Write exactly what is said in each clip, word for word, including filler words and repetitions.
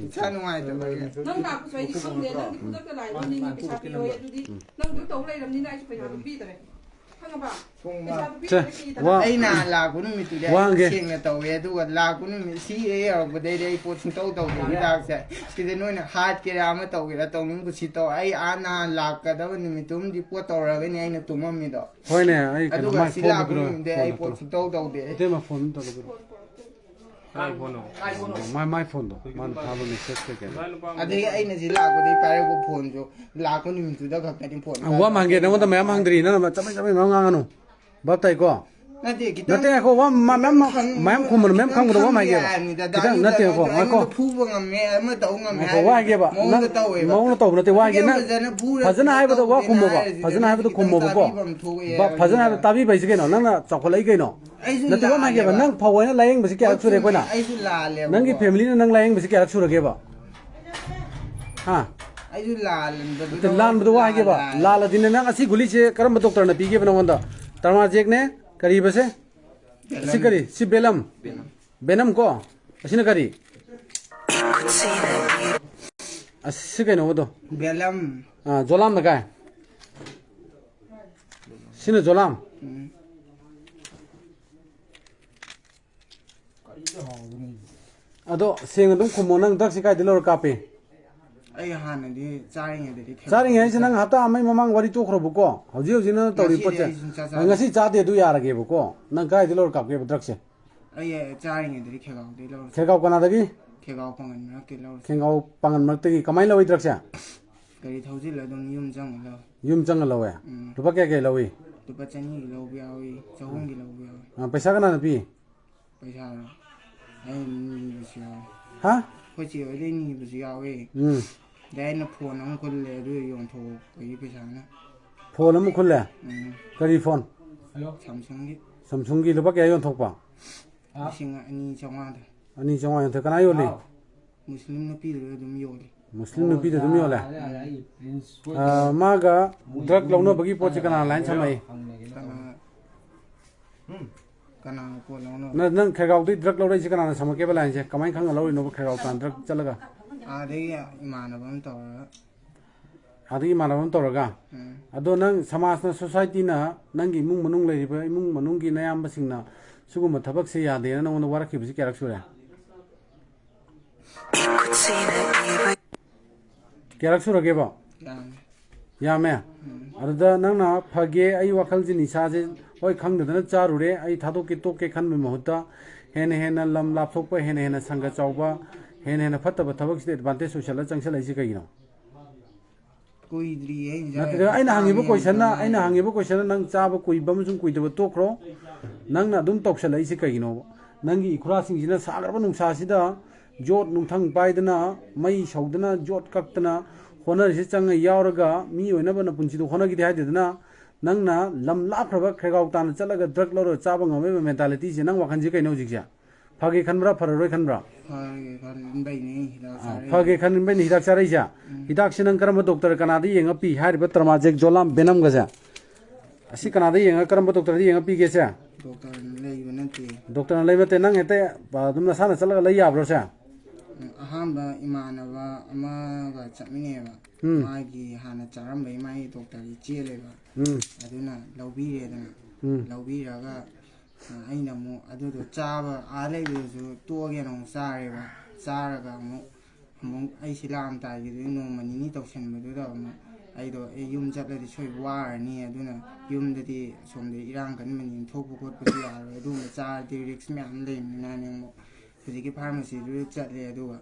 ꯏꯁꯥ ꯅꯨꯡꯉꯥꯏꯇꯕꯒꯤ꯫ ꯅꯪ ꯂꯥꯛꯄꯁꯨ ꯑꯩꯗꯤ ꯈꯪꯗꯦ꯫ ꯅꯪꯗꯤ ꯈꯨꯗꯛꯇ ꯂꯥꯛꯏꯕ ꯅꯪꯗꯤ ꯄꯩꯁꯥ ꯄꯤꯔꯣꯏ꯫ ꯑꯗꯨꯗꯤ ꯅꯪ ꯑꯗꯨ ꯇꯧ ꯂꯩꯔꯕꯅꯤꯅ ꯑꯩꯁꯨ ꯄꯩꯁꯥꯗꯣ ꯄꯤꯗꯔꯦ꯫ ꯈꯪꯉꯕ? ꯄꯨꯡ ꯄꯩꯁꯥꯗꯣ ꯁꯦ, ꯄꯤꯗꯔꯦ ꯄꯤꯗꯔꯦ꯫ ꯋꯥ ꯑꯩ ꯅꯍꯥꯟ ꯂꯥꯛꯄ ꯅꯨꯃꯤꯠꯇꯨꯗꯤ ꯑꯩ ꯋꯥꯡꯒꯦ꯫ ꯁꯦꯡꯅ ꯇꯧꯋꯦ, ꯑꯗꯨꯒ ꯂꯥꯛꯄ ꯅꯨꯃꯤꯠ ꯁꯤ ꯑꯦ ꯌꯧꯔꯛꯄꯗꯩꯗꯤ ꯑꯩ ꯄꯣꯠ ꯁꯨꯡꯇꯧ ꯇꯧꯗꯦ꯫ ꯍꯤꯗꯥꯛꯁꯦ ꯁꯤꯗ ꯅꯣꯏꯅ ꯍꯥꯠꯀꯦꯔꯥ ꯑꯃ ꯇꯧꯒꯦꯔꯥ ꯇꯧꯅꯤꯡ ꯀꯨꯁꯤ ꯇꯧ꯫ ꯑꯩ ꯑꯥ ꯅꯍꯥꯟ ꯂꯥꯛꯀꯗꯕ ꯅꯨꯃꯤꯠꯇꯨꯝꯗꯤ ꯄꯣꯠ ꯇꯧꯔꯒꯅꯤ ꯑꯩꯅ ꯇꯨꯝꯃꯝꯃꯤꯗꯣ꯫ ꯍꯣꯏꯅꯦ, ꯑꯩ ꯀꯩꯅꯣ ꯑꯗꯨꯒ ꯃꯥꯏ ꯁꯤ ꯐꯣꯟꯗꯣ ꯂꯥꯛꯄ ꯄꯤꯔꯛꯑꯣ, ꯅꯨꯃꯤꯠꯇꯨꯗꯤ ꯐꯣꯟꯗꯣ ꯑꯩ ꯄꯣꯠ ꯄꯤꯔꯛꯑꯣ꯫ ꯁꯨꯡꯇꯧ ꯇꯧꯗꯦ꯫ ꯏꯇꯩꯃ ꯐꯣꯟ ꯑꯝꯇ ꯄꯤꯔꯛꯑꯣ꯫ ꯀꯥꯏ ꯐꯣꯟꯅꯣ? ꯃꯥꯏ ꯃꯥꯏ ꯐꯣꯟꯗꯣ ꯃꯥꯅ ꯊꯥꯕ ꯃꯦꯁꯦꯖ ꯀꯩꯀꯩ꯫ ꯉꯁꯥꯏ ꯂꯨꯄꯥ ꯑꯃ ꯑꯗꯒꯤ ꯑꯩꯅ ꯁꯤ ꯂꯥꯛꯄꯗꯒꯤ ꯄꯥꯏꯔꯛꯄ ꯐꯣꯟꯁꯨ ꯂꯥꯛꯄ ꯅꯨꯃꯤꯠꯇꯨꯗ ꯈꯛꯇꯅꯤ ꯐꯣꯟ ꯑ, ꯋꯥ ꯑꯃ ꯍꯪꯒꯦ, ꯅꯪꯉꯣꯟꯗ ꯃꯌꯥꯝ ꯍꯪꯗ꯭ꯔꯤ, ꯅꯪꯅ ꯆꯕꯦꯠ ꯆꯕꯦꯠ ꯃꯌꯥꯝ ꯉꯥꯡꯉꯅꯨ꯫ ꯚꯥꯞ ꯇꯥꯏꯀꯣ? ꯅꯠꯇꯦ, ꯈꯤꯇꯪ ꯅꯠꯇꯦ, ꯉꯥꯏꯈꯣ, ꯋꯥ ꯃ- ꯃꯌꯥꯝ ꯃꯌꯥꯝ ꯈꯨꯝꯃꯅꯨ, ꯃꯌꯥꯝ ꯈꯪꯕꯗꯣ ꯋꯥ ꯑꯃ ꯍꯥꯏꯒꯦꯕ꯫ ꯈꯪꯕ ꯌꯥꯏ ꯍꯥꯏꯕꯅꯤꯗ꯫ ꯈꯤꯇꯪ ꯗꯥ ꯅꯠꯇꯦ, ꯖꯣꯟꯁꯟ ꯉꯥꯏꯈꯣ, ꯑꯩꯉꯣꯟꯗ ꯉꯥꯏꯈꯣ꯫ ꯐꯨꯕ ꯉꯝꯃꯦ, ꯑꯃ ꯇꯧ ꯉꯝꯃꯦ ꯉꯥꯏꯈꯣ, ꯍꯥꯏꯕ ꯋꯥ ꯍꯥꯏꯒꯦꯕ꯫ ꯃꯑꯣꯡꯗ ꯅꯪ ꯇꯧꯋꯦꯕ꯫ ꯃꯑꯣꯡꯗ ꯇꯧꯕ ꯅꯠꯇꯦ, ꯋꯥ ꯍꯥꯏꯒꯦ꯫ ꯈꯤꯇꯪ ꯅꯪ ꯐꯖꯅ ꯐꯨꯔ ꯐꯖꯅ ꯍꯥꯏꯕꯗꯣ ꯋꯥ ꯇꯧꯗꯦꯅ ꯈꯨꯝꯃꯣꯕ꯫ ꯍꯥꯏꯔꯤꯁꯤꯗ ꯐꯖꯅ ꯍꯥꯏꯕꯗꯣ ꯈꯤꯇꯪ ꯈꯨꯝꯃꯣꯕꯀꯣ꯫ ꯇꯥꯕꯤꯕ ꯑꯃ ꯊꯣꯛꯑꯦ ꯕ- ꯐꯖꯅ ꯍꯥꯏꯕꯗꯣ ꯍꯥꯏꯕꯅꯤꯗ꯫ ꯇꯥꯕꯤꯕ ꯍꯥꯏꯁꯤ ꯀꯩꯅꯣ? ꯅꯪꯅ ꯆꯥꯎꯈꯠꯂꯛꯏ ꯀꯩꯅꯣ? ꯑꯩꯁꯨ ꯅꯠꯇꯦ, ꯋꯥ ꯑꯃ ꯍꯥꯏꯒꯦꯕ꯫ ꯂꯥꯜꯂꯦꯕ꯫ ꯅꯪ ꯐꯧ ꯍꯥꯏꯅ ꯂꯥꯏꯌꯦꯡꯕꯁꯤ ꯀꯌꯥꯔꯛ ꯁꯨꯔꯦ ꯑꯩꯈꯣꯏꯅ? ꯑꯩꯁꯨ ꯂꯥꯜꯂꯦꯕꯀꯣ꯫ ꯅꯪꯒꯤ ꯐꯦꯃꯤꯂꯤꯅ ꯅꯪ ꯂꯥꯏꯌꯦꯡꯕꯁꯤ ꯀꯌꯥꯔꯛ ꯁꯨꯔꯒꯦꯕ? ꯍꯥ? ꯑꯩꯁꯨ ꯂꯥꯜꯂꯝꯕꯗꯨꯗ ꯅꯠꯇꯦ, ꯂꯥꯟꯕꯗꯣ ꯋꯥ ꯍꯥꯏꯒꯦꯕ꯫ ꯂꯥꯜꯂꯦ꯫ ꯂꯥꯜꯂꯗꯤꯅꯦ, ꯅꯪ ꯑꯁꯤ ꯒꯨꯂꯤꯁꯦ ꯀꯔꯝꯕ ꯗꯣꯛꯇꯔꯅ ꯄꯤꯒꯦꯕ ꯅꯉꯣꯟꯗ? ꯇꯔꯃꯥꯖꯦꯛꯅꯦ, ꯀꯔꯤꯕꯁꯦ? ꯁꯤ ꯀꯔꯤ? ꯁꯤ ꯕꯦꯂꯝ? ꯕꯦꯅꯝ ꯀꯣ? ꯑꯁꯤꯅ ꯀꯔꯤ? ꯑꯁꯤ ꯀꯩꯅꯣꯗꯣ? ꯕꯦꯂꯝ꯫ ꯑꯥ, ꯖꯣꯂꯥꯝꯅ ꯀꯥꯏ? ꯁꯤꯅ ꯖꯣꯂꯥꯝ꯫ ꯎꯝ꯫ ꯑꯗꯣ ꯁꯦꯡꯅ ꯑꯗꯨꯝ ꯈꯨꯝꯃꯣ, ꯅꯪ ꯗ꯭ꯔꯛꯁꯤ ꯀꯥꯏꯗ ꯂꯧꯔ ꯀꯥꯞꯄꯤ? ꯑꯩ ꯍꯥꯟꯅꯗꯤ ꯆꯥꯔꯤꯉꯩꯗꯗꯤ ꯈꯦ- ꯆꯥꯔꯤꯉꯩ ꯍꯥꯏꯁꯦ ꯅꯪ ꯍꯞꯇꯥ ꯑꯃꯒꯤ ꯃꯃꯥꯡ ꯋꯥꯔꯤ ꯇꯣꯛꯈ꯭ꯔꯕꯀꯣ? ꯍꯧꯖꯤꯛ ꯍꯧꯖꯤꯛ ꯅꯪ ꯇꯧꯔꯤꯕ ꯉꯁꯤꯗꯤ ꯄꯣꯠꯁꯦ ꯑꯩ ꯁꯨꯡꯆꯥ ꯆꯥꯗꯦ꯫ ꯉꯁꯤ ꯆꯥꯗꯦ ꯑꯗꯨ ꯌꯥꯔꯒꯦꯕꯀꯣ? ꯅꯪ ꯀꯥꯏꯗ ꯂꯧꯔ ꯀꯥꯞꯀꯦꯕ ꯗ꯭ꯔꯛꯁꯦ? ꯑꯩ ꯆꯥꯔꯤꯉꯩꯗꯗꯤ ꯈꯦꯒꯥꯎꯗꯩ ꯂꯧꯔꯦ꯫ ꯈꯦꯒꯥꯎ ꯀꯅꯥꯗꯒꯤ? ꯈꯦꯒꯥꯎ ꯄꯥꯡꯒꯟ ꯃꯔꯛꯇꯩ ꯂꯧꯔꯦ꯫ ꯈꯦꯒꯥꯎ ꯄꯥꯡꯒꯟ ꯃꯔꯛꯇꯒꯤ꯫ ꯀꯃꯥꯏꯅ ꯂꯧꯏ ꯗ꯭ꯔꯛꯁꯦ? ꯒꯥꯔꯤ ꯊꯧꯖꯤꯜꯂ ꯑꯗꯨꯝ ꯌꯨꯝ ꯆꯪꯉ ꯂꯧꯔꯦ꯫ ꯌꯨꯝ ꯆꯪꯉ ꯂꯧꯋꯦ? ꯎꯝ꯫ ꯂꯨꯄꯥ ꯀꯌꯥ ꯀꯌꯥ ꯂꯧꯏ? ꯂꯨꯄꯥ ꯆꯅꯤꯒꯤ ꯂꯧꯕ ꯌꯥꯎꯏ, ꯆꯍꯨꯝꯒꯤ ꯂꯧꯕ ꯌꯥꯎꯏ꯫ ꯑ, ꯄꯩꯁꯥ ꯀꯅꯥꯅ ꯄꯤ? ꯄꯩꯁꯥꯔꯣ? ꯑꯩ ꯅꯤꯕꯁꯨ ꯌꯥꯎꯏ꯫ ꯍꯥ? ꯑꯩꯈꯣꯏ ꯆꯦ ꯍꯣꯏꯗꯩ ꯅꯤꯕꯁꯨ ꯌꯥꯎꯏ꯫ ꯎꯝ꯫ ꯑꯗꯩ ꯑꯩꯅ ꯐꯣꯟ ꯑꯃ ꯈꯨꯜꯂꯦ, ꯑꯗꯨ ꯌꯣꯟꯊꯣꯛꯄꯒꯤ ꯄꯩꯁꯥꯅ꯫ ꯐꯣꯟ ꯑꯃ ꯈꯨꯜꯂꯦ? ꯎꯝ꯫ ꯀꯔꯤ ꯐꯣꯟ? ꯁꯥꯝꯁꯨꯡꯒꯤ꯫ ꯁꯥꯝꯁꯨꯡꯒꯤ ꯂꯨꯄꯥ ꯀꯌꯥ ꯌꯣꯟꯊꯣꯛꯄ? ꯂꯤꯁꯤꯡ ꯑꯅꯤ ꯆꯥꯝꯃꯉꯥꯗ꯫ ꯑꯅꯤ ꯆꯥꯝꯃꯉꯥ ꯌꯣꯟꯊꯣꯛꯑꯦ꯫ ꯀꯅꯥ ꯌꯣꯜꯂꯤ? ꯃꯨꯁꯂꯤꯝ ꯅꯨꯄꯤꯗꯨꯗ ꯑꯗꯨꯝ ꯌꯣꯜꯂꯤ꯫ ꯃꯨꯁꯂꯤꯝ ꯅꯨꯄꯤꯗ ꯑꯗꯨꯝ ꯌꯣꯜꯂꯦ? ꯑꯩ ꯄ꯭ꯔꯤꯟꯁ ꯑ, ꯃꯥꯒ ꯗ꯭ꯔꯛ ꯂꯧꯅꯕꯒꯤ ꯄꯣꯠꯁꯦ ꯀꯅꯥ ꯂꯥꯏꯟ ꯁꯝꯃꯛꯏ? ꯍꯪꯅꯒꯦꯅ ꯇꯧꯕ꯫ ꯀꯅꯥ? ꯎꯝ꯫ ꯀꯅꯥꯅ ꯄꯣꯠ ꯂꯧꯅꯕ? ꯅꯪ, ꯅꯪ ꯈꯦꯔꯒꯥꯎꯗꯩ ꯗ꯭ꯔꯒ ꯂꯧꯔꯛꯏꯁꯦ ꯀꯅꯥꯅ ꯁꯝꯃꯛꯀꯦꯕ ꯂꯥꯏꯟꯁꯦ? ꯀꯃꯥꯏꯅ ꯈꯪꯉ ꯂꯧꯔꯤꯅꯣꯕ ꯈꯦꯔꯒꯥꯎ ꯇꯥꯟꯅ ꯗ꯭ꯔꯒ ꯆꯠꯂꯒ? ꯑꯥꯗꯒꯤ ꯏꯃꯥꯟꯅꯕ ꯑꯃ ꯇꯧꯔꯒ꯫ ꯑꯥꯗꯒꯤ ꯏꯃꯥꯟꯅꯕ ꯑꯃ ꯇꯧꯔꯒ? ꯎꯝ꯫ ꯑꯗꯣ ꯅꯪ ꯁꯃꯥꯖꯅ, ꯁꯣꯁꯥꯏꯇꯤꯅ, ꯅꯪꯒꯤ ꯏꯃꯨꯡ ꯃꯅꯨꯡ ꯂꯩꯔꯤꯕ ꯏꯃꯨꯡ ꯃꯅꯨꯡꯒꯤ ꯅꯌꯥꯝꯕꯁꯤꯡꯅ ꯁꯤꯒꯨꯝꯕ ꯊꯕꯛꯁꯦ ꯌꯥꯗꯦꯅ ꯅꯉꯣꯟꯗ ꯋꯥꯔꯛꯈꯤꯕꯁꯤ ꯀꯌꯥꯔꯛ ꯁꯨꯔꯦ? ꯀꯌꯥꯔꯛ ꯁꯨꯔꯒꯦꯕ? ꯌꯥꯝꯃꯦ꯫ ꯌꯥꯝꯃꯦ? ꯎꯝ꯫ ꯑꯗꯨꯗ ꯅꯪꯅ ꯐꯒꯦ, ꯑꯩ ꯋꯥꯈꯜꯁꯦ ꯅꯤꯁꯥꯁꯦ, ꯍꯣꯏ, ꯈꯪꯗꯗꯅ ꯆꯥꯔꯨꯔꯦ, ꯑꯩ ꯊꯥꯗꯣꯛꯀꯦ, ꯇꯣꯛꯀꯦ ꯈꯟꯕꯒꯤ ꯃꯍꯨꯠꯇ ꯍꯦꯟꯅ ꯍꯦꯟꯅ ꯂꯝ ꯂꯥꯞꯊꯣꯛꯄ, ꯍꯦꯟꯅ ꯍꯦꯟꯅ ꯁꯪꯒ ꯆꯥꯎꯕ, ꯍꯦꯟꯅ ꯍꯦꯟꯅ ꯐꯠꯇꯕ ꯊꯕꯛꯁꯤꯗ ꯑꯦꯗꯚꯥꯟꯇꯦꯖ ꯑꯣꯏꯁꯜꯂ ꯆꯪꯁꯜꯂꯛꯏꯁꯦ ꯀꯩꯒꯤꯅꯣ? ꯀꯨꯏꯗ꯭ꯔꯤꯌꯦ ꯑꯩ ꯅꯠꯇꯦ, ꯖꯥꯏ-, ꯑꯩꯅ ꯍꯪꯉꯤꯕ ꯆꯥꯕ ꯌꯥꯝ ꯀꯣꯏꯁꯟꯅ, ꯇꯥꯡꯉꯦ꯫ ꯑꯩꯅ ꯍꯪꯉꯤꯕ ꯀꯣꯏꯁꯟꯅ ꯅꯪ ꯆꯥꯕ ꯀꯨꯏꯕ ꯑꯃꯁꯨꯡ ꯀꯨꯏꯗꯕ ꯇꯣꯛꯈ꯭ꯔꯣ꯫ ꯅꯪꯅ ꯑꯗꯨꯝ ꯇꯧꯁꯜꯂꯛꯏꯁꯦ ꯀꯩꯒꯤꯅꯣꯕ? ꯅꯪꯒꯤ ꯏꯈꯨꯔꯥꯁꯤꯡꯁꯤꯅ ꯁꯥꯈ꯭ꯔꯕ ꯅꯨꯡꯁꯥꯁꯤꯗ ꯌꯣꯠ ꯅꯨꯡꯊꯪ ꯄꯥꯏꯗꯅ, ꯃꯩ ꯁꯧꯗꯅ, ꯌꯣꯠ ꯀꯛꯇꯅ ꯍꯣꯠꯅꯔꯤꯁꯤ ꯆꯪꯉ ꯌꯥꯎꯔꯒ ꯃꯤ ꯑꯣꯏꯅꯕ ꯅꯄꯨꯟꯁꯤꯗꯣ ꯍꯣꯠꯅꯈꯤꯗꯦ ꯍꯥꯏꯗꯗꯅ, ꯅꯪꯅ ꯂꯝ ꯂꯥꯞꯈ꯭ꯔꯕ ꯈꯦꯒꯥꯎ ꯇꯥꯅ ꯆꯠꯂꯒ ꯗ꯭ꯔꯒ ꯂꯧꯔꯒ ꯆꯥꯕ ꯉꯝꯃꯤꯕ ꯃꯦꯟꯇꯥꯂꯤꯇꯤꯁꯦ, ꯅꯪ ꯋꯥꯈꯜꯁꯦ ꯀꯩꯅꯣ ꯍꯧꯖꯤꯛꯁꯦ? ꯐꯒꯦ ꯈꯟꯕ꯭ꯔꯥ, ꯐꯔꯔꯣꯏ ꯈꯟꯕ꯭ꯔꯥ? ꯐꯒꯦ ꯈꯟꯕꯩꯅꯦ ꯍꯤꯗꯥꯛ ꯑꯥ, ꯆꯥꯔꯛꯏꯁꯦ꯫ ꯐꯒꯦ ꯈꯟꯕꯩꯅꯦ ꯍꯤꯗꯥꯛ ꯆꯥꯔꯛꯏꯁꯦ? ꯎꯝ꯫ ꯍꯤꯗꯥꯛꯁꯦ ꯅꯪ ꯀꯔꯝꯕ ꯗꯣꯛꯇꯔ ꯀꯅꯥꯗ ꯌꯦꯡꯉ ꯄꯤ? ꯍꯥꯏꯔꯤꯕ ꯇ꯭ꯔꯃꯥꯖꯦꯛ ꯖꯣꯂꯥꯝ ꯕꯦꯅꯝꯒꯁꯦ? ꯑꯁꯤ ꯀꯅꯥꯗ ꯌꯦꯡꯉ, ꯀꯔꯝꯕ ꯗꯣꯛꯇꯔꯗ ꯌꯦꯡꯉ ꯄꯤꯒꯦꯁꯦ? ꯗꯣꯛꯇꯔꯅ ꯂꯩꯕ ꯅꯠꯇꯦ꯫ ꯗꯣꯛꯇꯔꯅ ꯂꯩꯕ ꯅꯠꯇꯦ, ꯅꯪ ꯍꯦꯛꯇ ꯑꯗꯨꯝ ꯅꯁꯥꯅ ꯆꯠꯂꯒ ꯂꯩ ꯌꯥꯕ꯭ꯔꯣ ꯁꯦ? ꯎꯝ, ꯑꯍꯥꯟꯕ ꯏꯃꯥꯟꯅꯕ ꯑꯃꯒ ꯆꯠꯃꯤꯟꯅꯩꯌꯦꯕ꯫ ꯎꯝ꯫ ꯃꯥꯒꯤ ꯍꯥꯟꯅ ꯆꯥꯔꯝꯕꯩ ꯃꯥꯒꯤ ꯗꯣꯛꯇꯔꯒꯤ ꯆꯦ ꯂꯩꯕ꯫ ꯎꯝ꯫ ꯑꯗꯨꯅ ꯂꯧꯕꯤꯔꯦꯗꯅ꯫ ꯎꯝ꯫ ꯂꯧꯕꯤꯔꯒ ꯑꯩꯅ ꯑꯃꯨꯛ ꯑꯗꯨꯗꯣ ꯆꯥꯕ, ꯑꯥ ꯂꯩꯕꯗꯨꯁꯨ ꯇꯣꯛꯑꯒꯦꯅ ꯑꯃꯨꯛ ꯆꯥꯔꯦꯕ꯫ ꯆꯥꯔꯒ ꯑꯃꯨꯛ, ꯑꯃꯨꯛ ꯑꯩ ꯁꯤ ꯂꯥꯛꯑꯝꯗꯥꯏꯒꯤꯗꯨꯗꯤ ꯅꯣꯡꯃ ꯅꯤꯅꯤ ꯇꯧꯁꯟꯕꯗꯨꯗ ꯑꯃꯨꯛ ꯑꯩꯗꯣ, "ꯑꯦ, ꯌꯨꯝ ꯆꯠꯂꯗꯤ ꯁꯣꯏ ꯋꯥꯔꯅꯤ, ꯑꯗꯨꯅ ꯌꯨꯝꯗꯗꯤ ꯑꯁꯣꯝꯗ ꯏꯔꯥꯡ ꯀꯟꯕꯅꯤꯅ ꯊꯣꯛꯄ ꯈꯣꯠꯄꯁꯨ ꯌꯥꯔꯣꯏ, ꯑꯗꯨꯒꯨꯝꯕ ꯆꯥꯔꯗꯤ ꯔꯤꯛꯁ ꯃꯌꯥꯝ ꯂꯩꯕꯅꯤꯅ" ꯑꯃꯨꯛ ꯍꯧꯖꯤꯛꯀꯤ ꯐꯥꯔꯃꯥꯁꯤꯗꯨꯗ ꯆꯠꯂꯦ꯫ ꯑꯗꯨꯒ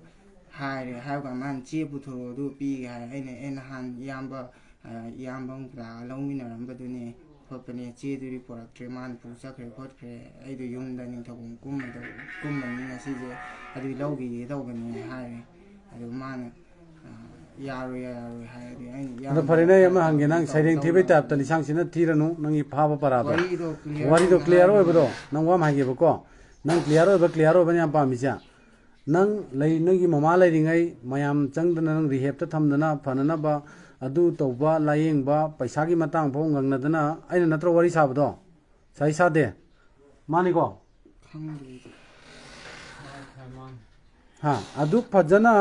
ꯍꯥꯏꯔꯦ, ꯍꯥꯏꯕ ꯀꯥꯟꯗ ꯃꯥꯅ "ꯆꯦ ꯄꯨꯊꯣꯔꯛꯑꯣ, ꯑꯗꯨꯒ ꯄꯤꯒꯦ" ꯍꯥꯏ꯫ ꯑꯩꯅ, "ꯑꯦ, ꯅꯍꯥꯟ ꯏꯌꯥꯝꯕ, ꯑ, ꯏꯌꯥꯝꯕ ꯑꯃ ꯂꯥꯛꯑꯒ ꯂꯧꯃꯤꯟꯅꯔꯝꯕꯗꯨꯅꯦ ꯈꯣꯠꯄꯅꯦ, ꯆꯦꯗꯨꯗꯤ ꯄꯨꯔꯛꯇ꯭ꯔꯦ, ꯃꯥꯅ ꯄꯨ ꯆꯠꯈ꯭ꯔꯦ ꯈꯣꯠꯈ꯭ꯔꯦ, ꯑꯩꯗꯣ ꯌꯨꯝꯗ ꯅꯤꯡꯊꯧꯈꯣꯡ ꯀꯨꯝꯃꯗꯧ-, ꯀꯨꯝꯃꯅꯤ ꯉꯁꯤꯁꯦ, ꯑꯗꯨꯒꯤ ꯂꯧꯈꯤꯒꯦ ꯇꯧꯕꯅꯦ" ꯍꯥꯏꯔꯦ꯫ ꯑꯗꯨ ꯃꯥꯅ, ꯑ, "ꯌꯥꯔꯣꯏ, ꯌꯥꯔꯣꯏ" ꯍꯥꯏ꯫ ꯑꯗꯨ ꯑꯩꯅ, ꯑꯗꯣ "ꯏꯌꯥꯝꯕ, ꯐꯔꯦꯅꯦ, ꯑꯩ ꯑꯃ ꯍꯪꯒꯦ, ꯅꯪ ꯁꯩꯔꯦꯡ ꯊꯤꯕꯩ ꯇꯥꯏꯞꯇ ꯂꯤꯁꯥꯡꯁꯤꯠꯅ ꯊꯤꯔꯅꯨ, ꯅꯪꯒꯤ ꯐꯥꯕ ꯄꯔꯥꯗꯣ꯫ ꯋꯥꯔꯤꯗꯣ clear ꯋꯥꯔꯤꯗꯣ ꯑꯣꯏꯅ clear ꯍꯥꯏꯔꯣ꯫ ꯑꯣꯏꯕꯗꯣ, ꯅꯪ ꯋꯥ ꯑꯃ ꯍꯥꯏꯒꯦꯕꯀꯣ, ꯅꯪ clear ꯑꯣꯏꯕ, clear ꯑꯣꯏꯕꯅ ꯌꯥꯝ ꯄꯥꯝꯃꯤꯁꯦ꯫ ꯅꯪ ꯂꯩ, ꯅꯪꯒꯤ ꯃꯃꯥ ꯂꯩꯔꯤꯉꯩ ꯃꯌꯥꯝ ꯆꯪꯗꯅ ꯅꯪ ꯔꯤꯍꯦꯞꯇ ꯊꯝꯗꯅ ꯐꯅꯅꯕ ꯑꯗꯨ ꯇꯧꯕ, ꯂꯥꯌꯦꯡꯕ, ꯄꯩꯁꯥꯒꯤ ꯃꯇꯥꯡ ꯐꯥꯎ ꯉꯪꯅꯗꯅ, ꯑꯩꯅ ꯅꯠꯇ꯭ꯔꯣ ꯋꯥꯔꯤ ꯁꯥꯕꯗꯣ? ꯁꯥꯏ ꯁꯥꯗꯦ? ꯃꯥꯅꯤꯀꯣ? ꯈꯪꯗ꯭ꯔꯦ ꯑꯩꯗꯤ꯫ ꯍꯥ, ꯑꯗꯨ ꯐꯖꯅ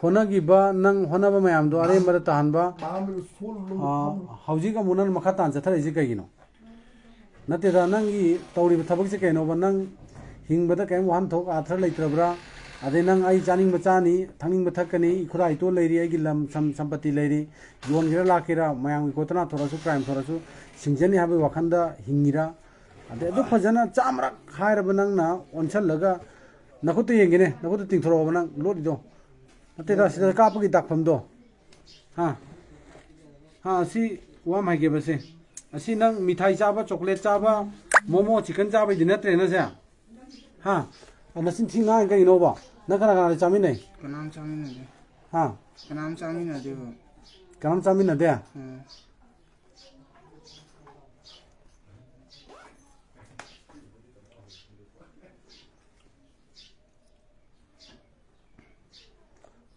ꯍꯣꯠꯅꯈꯤꯕ, ꯅꯪ ꯍꯣꯠꯅꯕ ꯃꯌꯥꯝꯗꯣ ꯑꯔꯦꯝꯕꯗ ꯇꯥꯍꯟꯕ꯫ ꯑꯥ, ꯍꯧꯖꯤꯛ ꯑꯃꯨꯛ ꯅꯪ ꯃꯈꯥ ꯇꯥꯅ ꯆꯠꯊꯔꯛꯏꯁꯦ ꯀꯩꯒꯤꯅꯣ? ꯅꯠꯇꯦꯗ, ꯅꯪꯒꯤ ꯇꯧꯔꯤꯕ ꯊꯕꯛꯁꯦ ꯀꯩꯅꯣꯕ? ꯅꯪ ꯍꯤꯡꯕꯗ ꯀꯔꯤꯝ ꯋꯥꯍꯟꯊꯣꯛ ꯑꯥꯔꯊ ꯂꯩꯇ꯭ꯔꯕ꯭ꯔꯥ? ꯑꯗꯩ ꯅꯪ ꯑꯩ ꯆꯥꯅꯤꯡꯕ ꯆꯥꯅꯤ, ꯊꯛꯅꯤꯡꯕ ꯊꯛꯀꯅꯤ, ꯏꯈꯨꯔꯥ ꯏꯇꯣ ꯂꯩꯔꯤ, ꯑꯩꯒꯤ ꯂꯝ ꯁꯝ ꯁꯝꯄꯇꯤ ꯂꯩꯔꯤ, ꯌꯣꯟꯒꯦꯔꯥ ꯂꯥꯛꯀꯦꯔꯥ, ꯃꯌꯥꯝꯒꯤ ꯒꯣꯇꯅꯥ ꯊꯣꯔꯛꯑꯁꯨ, ꯀ꯭ꯔꯥꯏꯝ ꯊꯣꯔꯛꯑꯁꯨ ꯁꯤꯡꯖꯅꯤ ꯍꯥꯏꯕꯒꯤ ꯋꯥꯈꯜꯗ ꯍꯤꯡꯉꯤꯔꯥ? ꯑꯗꯩ ꯑꯗꯨ ꯐꯖꯅ ꯆꯥꯝꯃꯔꯛ ꯍꯥꯏꯔꯕ ꯅꯪꯅ ꯑꯣꯟꯁꯜꯂꯒ ꯅꯈꯨꯠꯇ ꯌꯦꯡꯒꯦꯅꯦ, ꯅꯈꯨꯠꯇ ꯇꯤꯡꯊꯣꯔꯛꯑꯣꯕ ꯅꯪ ꯂꯣꯠꯂꯤꯗꯣ꯫ ꯅꯠꯇꯦꯗ, ꯁꯤꯗ ꯀꯥꯞꯄꯒꯤ ꯗꯥꯛꯐꯝꯗꯣ꯫ ꯍꯥ? ꯍꯥ, ꯑꯁꯤ ꯋꯥ ꯑꯃ ꯍꯥꯏꯒꯦꯕ ꯁꯦ꯫ ꯑꯁꯤ ꯅꯪ ꯃꯤꯊꯥꯏ ꯆꯥꯕ, ꯆꯣꯀ꯭ꯂꯦꯠ ꯆꯥꯕ, ꯃꯣꯃꯣ, ꯆꯤꯛꯀꯟ ꯆꯥꯕꯩꯗꯤ ꯅꯠꯇ꯭ꯔꯦꯅ ꯁꯦ? ꯍꯥ? ꯑ, ꯅꯆꯤꯟ ꯊꯤ ꯉꯥꯡꯉꯤ ꯀꯩꯒꯤꯅꯣꯕ? ꯅꯪ ꯀꯅꯥ ꯀꯅꯥꯗ ꯆꯥꯃꯤꯟꯅꯩ? ꯀꯅꯥꯝ ꯆꯥꯃꯤꯟꯅꯗꯦ꯫ ꯍꯥ? ꯀꯅꯥꯝ ꯆꯥꯃꯤꯟꯅꯗꯦꯕ꯫ ꯀꯅꯥꯝ ꯆꯥꯃꯤꯟꯅꯗꯦ? ꯎꯝ꯫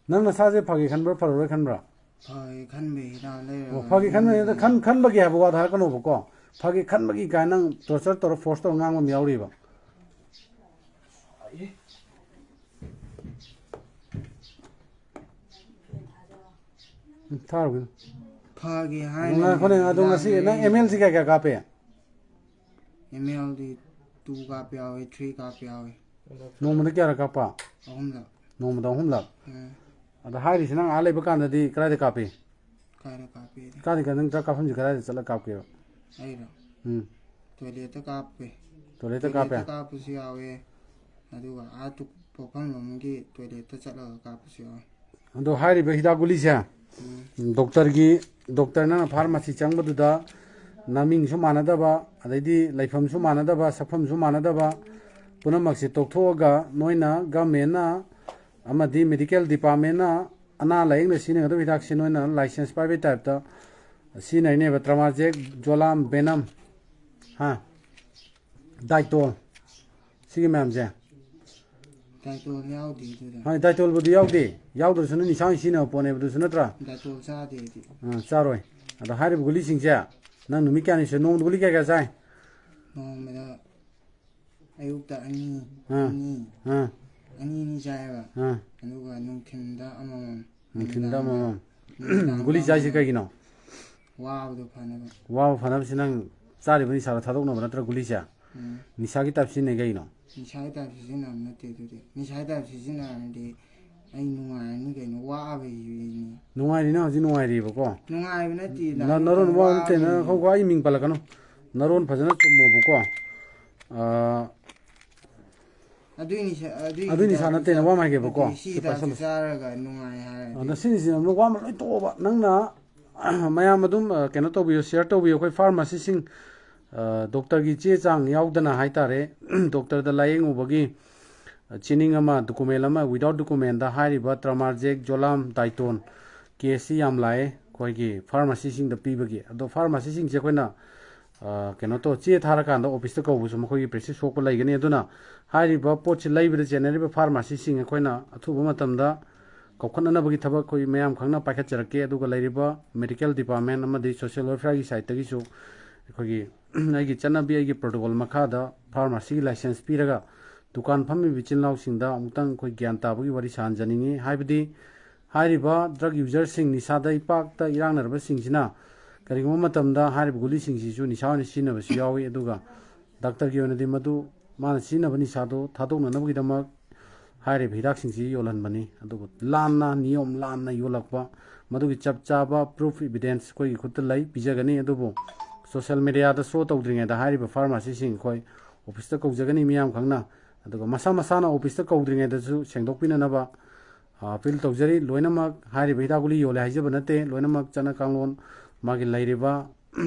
ꯅꯪ ꯅꯁꯥꯁꯦ ꯐꯒꯦ ꯈꯟꯕ꯭ꯔꯥ, ꯐꯔꯔꯣꯏ ꯈꯟꯕ꯭ꯔꯥ? ꯐꯒꯦ ꯈꯟꯕꯩ ꯍꯤꯗꯥꯛ ꯂꯩꯔꯒ ꯑꯣ, ꯐꯒꯦ ꯈꯟꯕꯩ ꯅꯠꯇꯦ, ꯈꯟ-, ꯈꯟꯕꯒꯤ ꯍꯥꯏꯕ ꯋꯥꯗꯣ ꯍꯥꯏꯔꯛꯀꯅꯣꯕꯀꯣ꯫ ꯐꯒꯦ ꯈꯟꯕꯒꯤ ꯀꯥꯏꯅ ꯅꯪ ꯇꯣꯔꯆꯔ ꯇꯧꯔ, ꯐꯣꯔꯁ ꯇꯧꯔ ꯉꯥꯡꯕ ꯑꯃ ꯌꯥꯎꯔꯤꯕ꯫ ꯎꯝ, ꯊꯥꯔꯨꯒꯤꯅꯨ꯫ ꯐꯒꯦ ꯑꯗꯨ ꯍꯥꯏꯅ ꯉꯥꯏꯈꯣꯅꯦ, ꯑꯗꯨ ꯍꯤꯗꯥꯛ ꯉꯁꯤ ꯅꯪ ꯂꯩꯔꯒ ꯑꯦꯝ ꯑꯦꯜꯁꯤ ꯀꯌꯥ ꯀꯌꯥ ꯀꯥꯞꯄꯦ? ꯑꯦꯝ ꯑꯦꯜꯗꯤ ꯇꯨ ꯀꯥꯞꯄ ꯌꯥꯎꯋꯦ, ꯊ꯭ꯔꯤ ꯀꯥꯞꯄ ꯌꯥꯎꯋꯦ꯫ ꯅꯣꯡꯃꯗ ꯀꯌꯥꯔꯛ ꯀꯥꯞꯄ? ꯑꯍꯨꯝꯂꯛ꯫ ꯅꯣꯡꯃꯗ ꯑꯍꯨꯝꯂꯛ? ꯎꯝ꯫ ꯑꯗ ꯍꯥꯏꯔꯤꯁꯤ ꯅꯪ ꯑꯥ ꯂꯩꯕ ꯀꯥꯟꯗꯗꯤ ꯀꯗꯥꯏꯗ ꯀꯥꯞꯄꯤ? ꯀꯥꯏꯗ ꯀꯥꯞꯄꯤ? ꯀꯥꯏꯗ ꯀꯥꯞ-, ꯅꯪ ꯗ꯭ꯔꯛ ꯀꯥꯞꯐꯝꯁꯤ ꯀꯗꯥꯏꯗ ꯆꯠꯂꯒ ꯀꯥꯞꯀꯦꯕ? ꯑꯩꯔꯣ? ꯎꯝ꯫ ꯇꯣꯏꯂꯦꯠꯇ ꯀꯥꯞꯄꯦ꯫ ꯇꯣꯏꯂꯦꯠꯇ ꯀꯥꯞꯄꯦ? ꯇꯣꯏꯂꯦꯠꯇ ꯀꯥꯞꯄꯁꯨ ꯌꯥꯎꯋꯦ꯫ ꯑꯗꯨꯒ ꯑꯥ ꯇꯨ-, ꯄꯣꯛꯐꯝ ꯂꯣꯝꯒꯤ ꯇꯣꯏꯂꯦꯠꯇ ꯆꯠꯂꯒ ꯀꯥꯞꯄꯁꯨ ꯌꯥꯎꯋꯦ꯫ ꯑꯗꯣ ꯍꯥꯏꯔꯤꯕ ꯍꯤꯗꯥꯛ ꯒꯨꯂꯤꯁꯦ, ꯎꯝ꯫ ꯗꯣꯛꯇꯔꯒꯤ, ꯗꯣꯛꯇꯔ ꯅꯪꯅ ꯐꯥꯔꯃꯥꯁꯤ ꯆꯪꯕꯗꯨꯗ ꯅꯃꯤꯡꯁꯨ ꯃꯥꯟꯅꯗꯕ, ꯑꯗꯩꯗꯤ ꯂꯩꯐꯝꯁꯨ ꯃꯥꯟꯅꯗꯕ, ꯁꯛꯐꯝꯁꯨ ꯃꯥꯟꯅꯗꯕ ꯄꯨꯝꯅꯃꯛꯁꯦ ꯇꯣꯛꯊꯣꯛꯑꯒ ꯅꯣꯏꯅ ꯒꯃꯦꯟꯅ ꯑꯃꯗꯤ ꯃꯦꯗꯤꯀꯦꯜ ꯗꯤꯄꯥꯔꯠꯃꯦꯟꯅ ꯑꯅꯥ ꯂꯥꯌꯦꯡꯗ ꯁꯤꯖꯤꯟꯅꯒꯗꯕ ꯍꯤꯗꯥꯛꯁꯦ ꯅꯣꯏꯅ ꯂꯥꯏꯁꯦꯟꯁ ꯄꯥꯏꯕꯩ ꯇꯥꯏꯞꯇ ꯁꯤꯖꯤꯟꯅꯩꯅꯦꯕ꯫ ꯇ꯭ꯔꯃꯥꯖꯦꯛ, ꯖꯣꯂꯥꯝ, ꯕꯦꯅꯝ, ꯍꯥ, ꯗꯥꯏꯇꯣꯜ, ꯁꯤꯒꯤ ꯃꯌꯥꯝꯁꯦ꯫ ꯗꯥꯏꯇꯣꯜ ꯌꯥꯎꯗꯦ ꯑꯗꯨꯗ꯫ ꯍꯣꯏ, ꯗꯥꯏꯇꯣꯜꯕꯨꯗꯤ ꯌꯥꯎꯗꯦ꯫ ꯌꯥꯎꯗ꯭ꯔꯁꯨ ꯅꯪ ꯏꯁꯥꯡ ꯁꯤꯖꯤꯟꯅꯕ ꯄꯣꯠꯅꯦꯕ ꯑꯗꯨꯁꯨ, ꯅꯠꯇ꯭ꯔꯥ? ꯗꯥꯏꯇꯣꯜ ꯆꯥꯗꯦ ꯑꯩꯗꯤ꯫ ꯑꯥ, ꯆꯥꯔꯣꯏ꯫ ꯑꯗꯣ ꯍꯥꯏꯔꯤꯕ ꯒꯨꯂꯤꯁꯤꯡꯁꯦ ꯅꯪ ꯅꯨꯃꯤꯠ ꯀꯌꯥꯅꯤ ꯁꯨꯔꯦ? ꯅꯣꯡꯃꯗ ꯒꯨꯂꯤ ꯀꯌꯥ ꯀꯌꯥ ꯆꯥꯏ? ꯅꯣꯡꯃꯗ ꯑꯌꯨꯛꯇ ꯑꯅꯤ, ꯑꯥ꯫ ꯑꯅꯤ, ꯑꯥ꯫ ꯑꯅꯤ ꯑꯅꯤ ꯆꯥꯏꯌꯦꯕ꯫ ꯑꯥ꯫ ꯑꯗꯨꯒ ꯅꯨꯡꯊꯤꯟꯗ ꯑꯃꯃꯝ꯫ ꯅꯨꯡꯊꯤꯟꯗ ꯅꯨꯃꯤꯗꯥꯡꯗ, ꯑꯃꯃꯝ꯫ ꯅꯨꯃꯤꯗꯥꯡꯗ ꯒꯨꯂꯤ ꯆꯥꯏꯁꯦ ꯑꯃꯃꯝ꯫ ꯀꯩꯒꯤꯅꯣ? ꯋꯥꯕꯗꯣ ꯐꯅꯕ꯫ ꯋꯥꯕ ꯐꯅꯕꯁꯤ ꯅꯪ ꯆꯥꯔꯤꯕ ꯅꯤꯁꯥꯗꯣ ꯊꯥꯗꯣꯛꯅꯕ ꯅꯠꯇ꯭ꯔ ꯒꯨꯂꯤꯁꯦ? ꯎꯝ꯫ ꯅꯤꯁꯥꯒꯤ type ꯁꯤꯖꯤꯟꯅꯩ ꯀꯩꯒꯤꯅꯣ? ꯅꯤꯁꯥꯒꯤ type ꯁꯤꯖꯤꯟꯅꯕ ꯅꯠꯇꯦ ꯑꯗꯨꯗꯤ꯫ ꯅꯤꯁꯥꯒꯤ type ꯁꯤꯖꯤꯟꯅꯔꯗꯤ ꯑꯩ ꯅꯨꯡꯉꯥꯏꯔꯅꯤ ꯀꯩꯅꯣ, ꯋꯥꯕꯒꯤꯅꯤ꯫ ꯅꯨꯡꯉꯥꯏꯔꯤ, ꯅꯪ ꯍꯧꯖꯤꯛ ꯅꯨꯡꯉꯥꯏꯔꯤꯕꯀꯣ? ꯅꯨꯡꯉꯥꯏꯕ ꯅꯠꯇꯦ, ꯅ-, ꯅꯔꯣꯟ ꯋꯥꯕ ꯅꯠꯇꯦ, ꯅꯪ ꯋꯥꯕꯒꯤꯅꯤ꯫ ꯈꯣ-, ꯈꯣ-, ꯑꯩ ꯃꯤꯡ ꯄꯜꯂꯛꯀꯅꯨ꯫ ꯅꯔꯣꯟ ꯐꯖꯅ ꯆꯨꯝꯃꯣꯕꯀꯣ꯫ ꯑꯥ, ꯑꯗꯨꯏ ꯅꯤꯁꯥ, ꯑꯗꯨꯏ ꯑꯗꯨꯏ ꯅꯤꯁꯥ ꯍꯤꯗꯥꯛꯇꯨ ꯅꯠꯇꯦ, ꯆꯥ-, ꯋꯥ ꯑꯃ ꯍꯥꯏꯒꯦꯕꯀꯣ꯫ ꯑꯗꯨꯗꯤ ꯁꯤ ꯁꯤ ꯍꯤꯗꯥꯛꯁꯤ ꯄꯥꯏꯁꯜꯂꯨ꯫ ꯆꯥꯔꯒ ꯅꯨꯡꯉꯥꯏ ꯍꯥꯏꯔꯗꯤ꯫ ꯑꯗ ꯁꯤꯅꯤꯁꯤꯅ ꯋꯥ ꯑꯃ ꯂꯣꯏ ꯇꯣꯛꯑꯣꯕ꯫ ꯅꯪꯅ ꯃꯌꯥꯝ ꯑꯗꯨꯝ, ꯑ, ꯀꯩꯅꯣ ꯇꯧꯕꯤꯌꯨ, share ꯇꯧꯕꯤꯌꯨ꯫ ꯑꯩꯈꯣꯏ pharmacy ꯁꯤꯡ, ꯑ, doctor ꯒꯤ ꯆꯦ ꯆꯥꯡ ꯌꯥꯎꯗꯅ ꯍꯥꯏꯇꯥꯔꯦ, doctor ꯗ ꯂꯥꯌꯦꯡꯉꯨꯕꯒꯤ, ꯑ, ꯆꯦꯅꯤꯡ ꯑꯃ, document ꯑꯃ, without document ꯗ ꯍꯥꯏꯔꯤꯕ Tramadol, Zoloft, Dytonz, case ꯁꯤ ꯌꯥꯝ ꯂꯥꯛꯑꯦ ꯑꯩꯈꯣꯏꯒꯤ pharmacy ꯁꯤꯡꯗ ꯄꯤꯕꯒꯤ꯫ ꯑꯗꯣ pharmacy ꯁꯤꯡꯁꯦ ꯑꯩꯈꯣꯏꯅ, ꯑ, ꯀꯩꯅꯣ ꯇꯧ, ꯆꯦ ꯊꯥꯔꯀꯥꯟꯗ office ꯇ ꯀꯧꯕꯁꯨ ꯃꯈꯣꯏꯒꯤ prestige ꯁꯣꯛꯄ ꯂꯩꯒꯅꯤ꯫ ꯑꯗꯨꯅ ꯍꯥꯏꯔꯤꯕ ꯄꯣꯠꯁꯤ ꯂꯩꯕꯗ ꯆꯦꯟꯅꯔꯤꯕ pharmacy ꯁꯤꯡ ꯑꯩꯈꯣꯏꯅ ꯑꯊꯨꯕ ꯃꯇꯝꯗ ꯀꯧꯈꯠꯅꯅꯕꯒꯤ ꯊꯕꯛ ꯑꯩꯈꯣꯏ ꯃꯌꯥꯝ ꯈꯪꯅ ꯄꯥꯏꯈꯠꯆꯔꯛꯀꯦ꯫ ꯑꯗꯨꯒ ꯂꯩꯔꯤꯕ medical department ꯑꯃꯗꯤ social welfare ꯒꯤ side ꯇꯒꯤꯁꯨ ꯑꯩꯈꯣꯏꯒꯤ ꯑꯩꯒꯤ ꯆꯠꯅꯕꯤ, ꯑꯩꯒꯤ protocol ꯃꯈꯥꯗ pharmacy ꯒꯤ license ꯄꯤꯔꯒ ꯗꯨꯀꯥꯟ ꯐꯝꯃꯤꯕ ꯏꯆꯤꯜ ꯏꯅꯥꯎꯁꯤꯡꯗ ꯑꯃꯨꯛꯇꯪ ꯑꯩꯈꯣꯏ ꯒ꯭ꯌꯥꯟ ꯇꯥꯕꯒꯤ ꯋꯥꯔꯤ ꯁꯥꯍꯟꯖꯅꯤꯡꯉꯤ꯫ ꯍꯥꯏꯕꯗꯤ ꯍꯥꯏꯔꯤꯕ drug user ꯁꯤꯡ, ꯅꯤꯁꯥꯗ ꯏꯄꯥꯛꯇ ꯏꯔꯥꯛꯅꯔꯕꯁꯤꯡꯁꯤꯅ ꯀꯔꯤꯒꯨꯝꯕ ꯃꯇꯝꯗ ꯍꯥꯏꯔꯤꯕ ꯒꯨꯂꯤꯁꯤꯡꯁꯤꯁꯨ ꯅꯤꯁꯥ ꯑꯣꯏꯅ ꯁꯤꯖꯤꯟꯅꯕꯁꯨ ꯌꯥꯎꯏ꯫ ꯑꯗꯨꯒ doctor ꯒꯤ ꯑꯣꯏꯅꯗꯤ ꯃꯗꯨ ꯃꯥꯅ ꯁꯤꯖꯤꯟꯅꯕ ꯅꯤꯁꯥꯗꯨ ꯊꯥꯗꯣꯛꯅꯅꯕꯒꯤꯗꯃꯛ ꯍꯥꯏꯔꯤꯕ ꯍꯤꯗꯥꯛꯁꯤꯡꯁꯤ ꯌꯣꯜꯍꯟꯕꯅꯤ꯫ ꯑꯗꯨꯒ ꯂꯥꯟꯅ, ꯅꯤꯌꯣꯝ ꯂꯥꯟꯅ ꯌꯣꯜꯂꯛꯄ, ꯃꯗꯨꯒꯤ ꯆꯞ ꯆꯥꯕ proof, evidence ꯑꯩꯈꯣꯏꯒꯤ ꯈꯨꯠꯇ ꯂꯩ, ꯄꯤꯖꯒꯅꯤ꯫ ꯑꯗꯨꯕꯨ social media ꯗ show ꯇꯧꯗ꯭ꯔꯤꯉꯩꯗ ꯍꯥꯏꯔꯤꯕ pharmacy ꯁꯤꯡ ꯑꯩꯈꯣꯏ office ꯇ ꯀꯧꯖꯒꯅꯤ ꯃꯤꯌꯥꯝ ꯈꯪꯅ꯫ ꯑꯗꯨꯒ ꯃꯁꯥ ꯃꯁꯥꯅ office ꯇ ꯀꯧꯗ꯭ꯔꯤꯉꯩꯗꯁꯨ ꯁꯦꯡꯗꯣꯛꯄꯤꯅꯅꯕ, ꯑ, appeal ꯇꯧꯖꯔꯤ꯫ ꯂꯣꯏꯅꯃꯛ ꯍꯥꯏꯔꯤꯕ ꯍꯤꯗꯥꯛ ꯒꯨꯂꯤ ꯌꯣꯜꯂꯦ ꯍꯥꯏꯖꯕ ꯅꯠꯇꯦ, ꯂꯣꯏꯅꯃꯛ ꯆꯠꯅ ꯀꯥꯡꯂꯣꯟ, ꯃꯥꯒꯤ ꯂꯩꯔꯤꯕ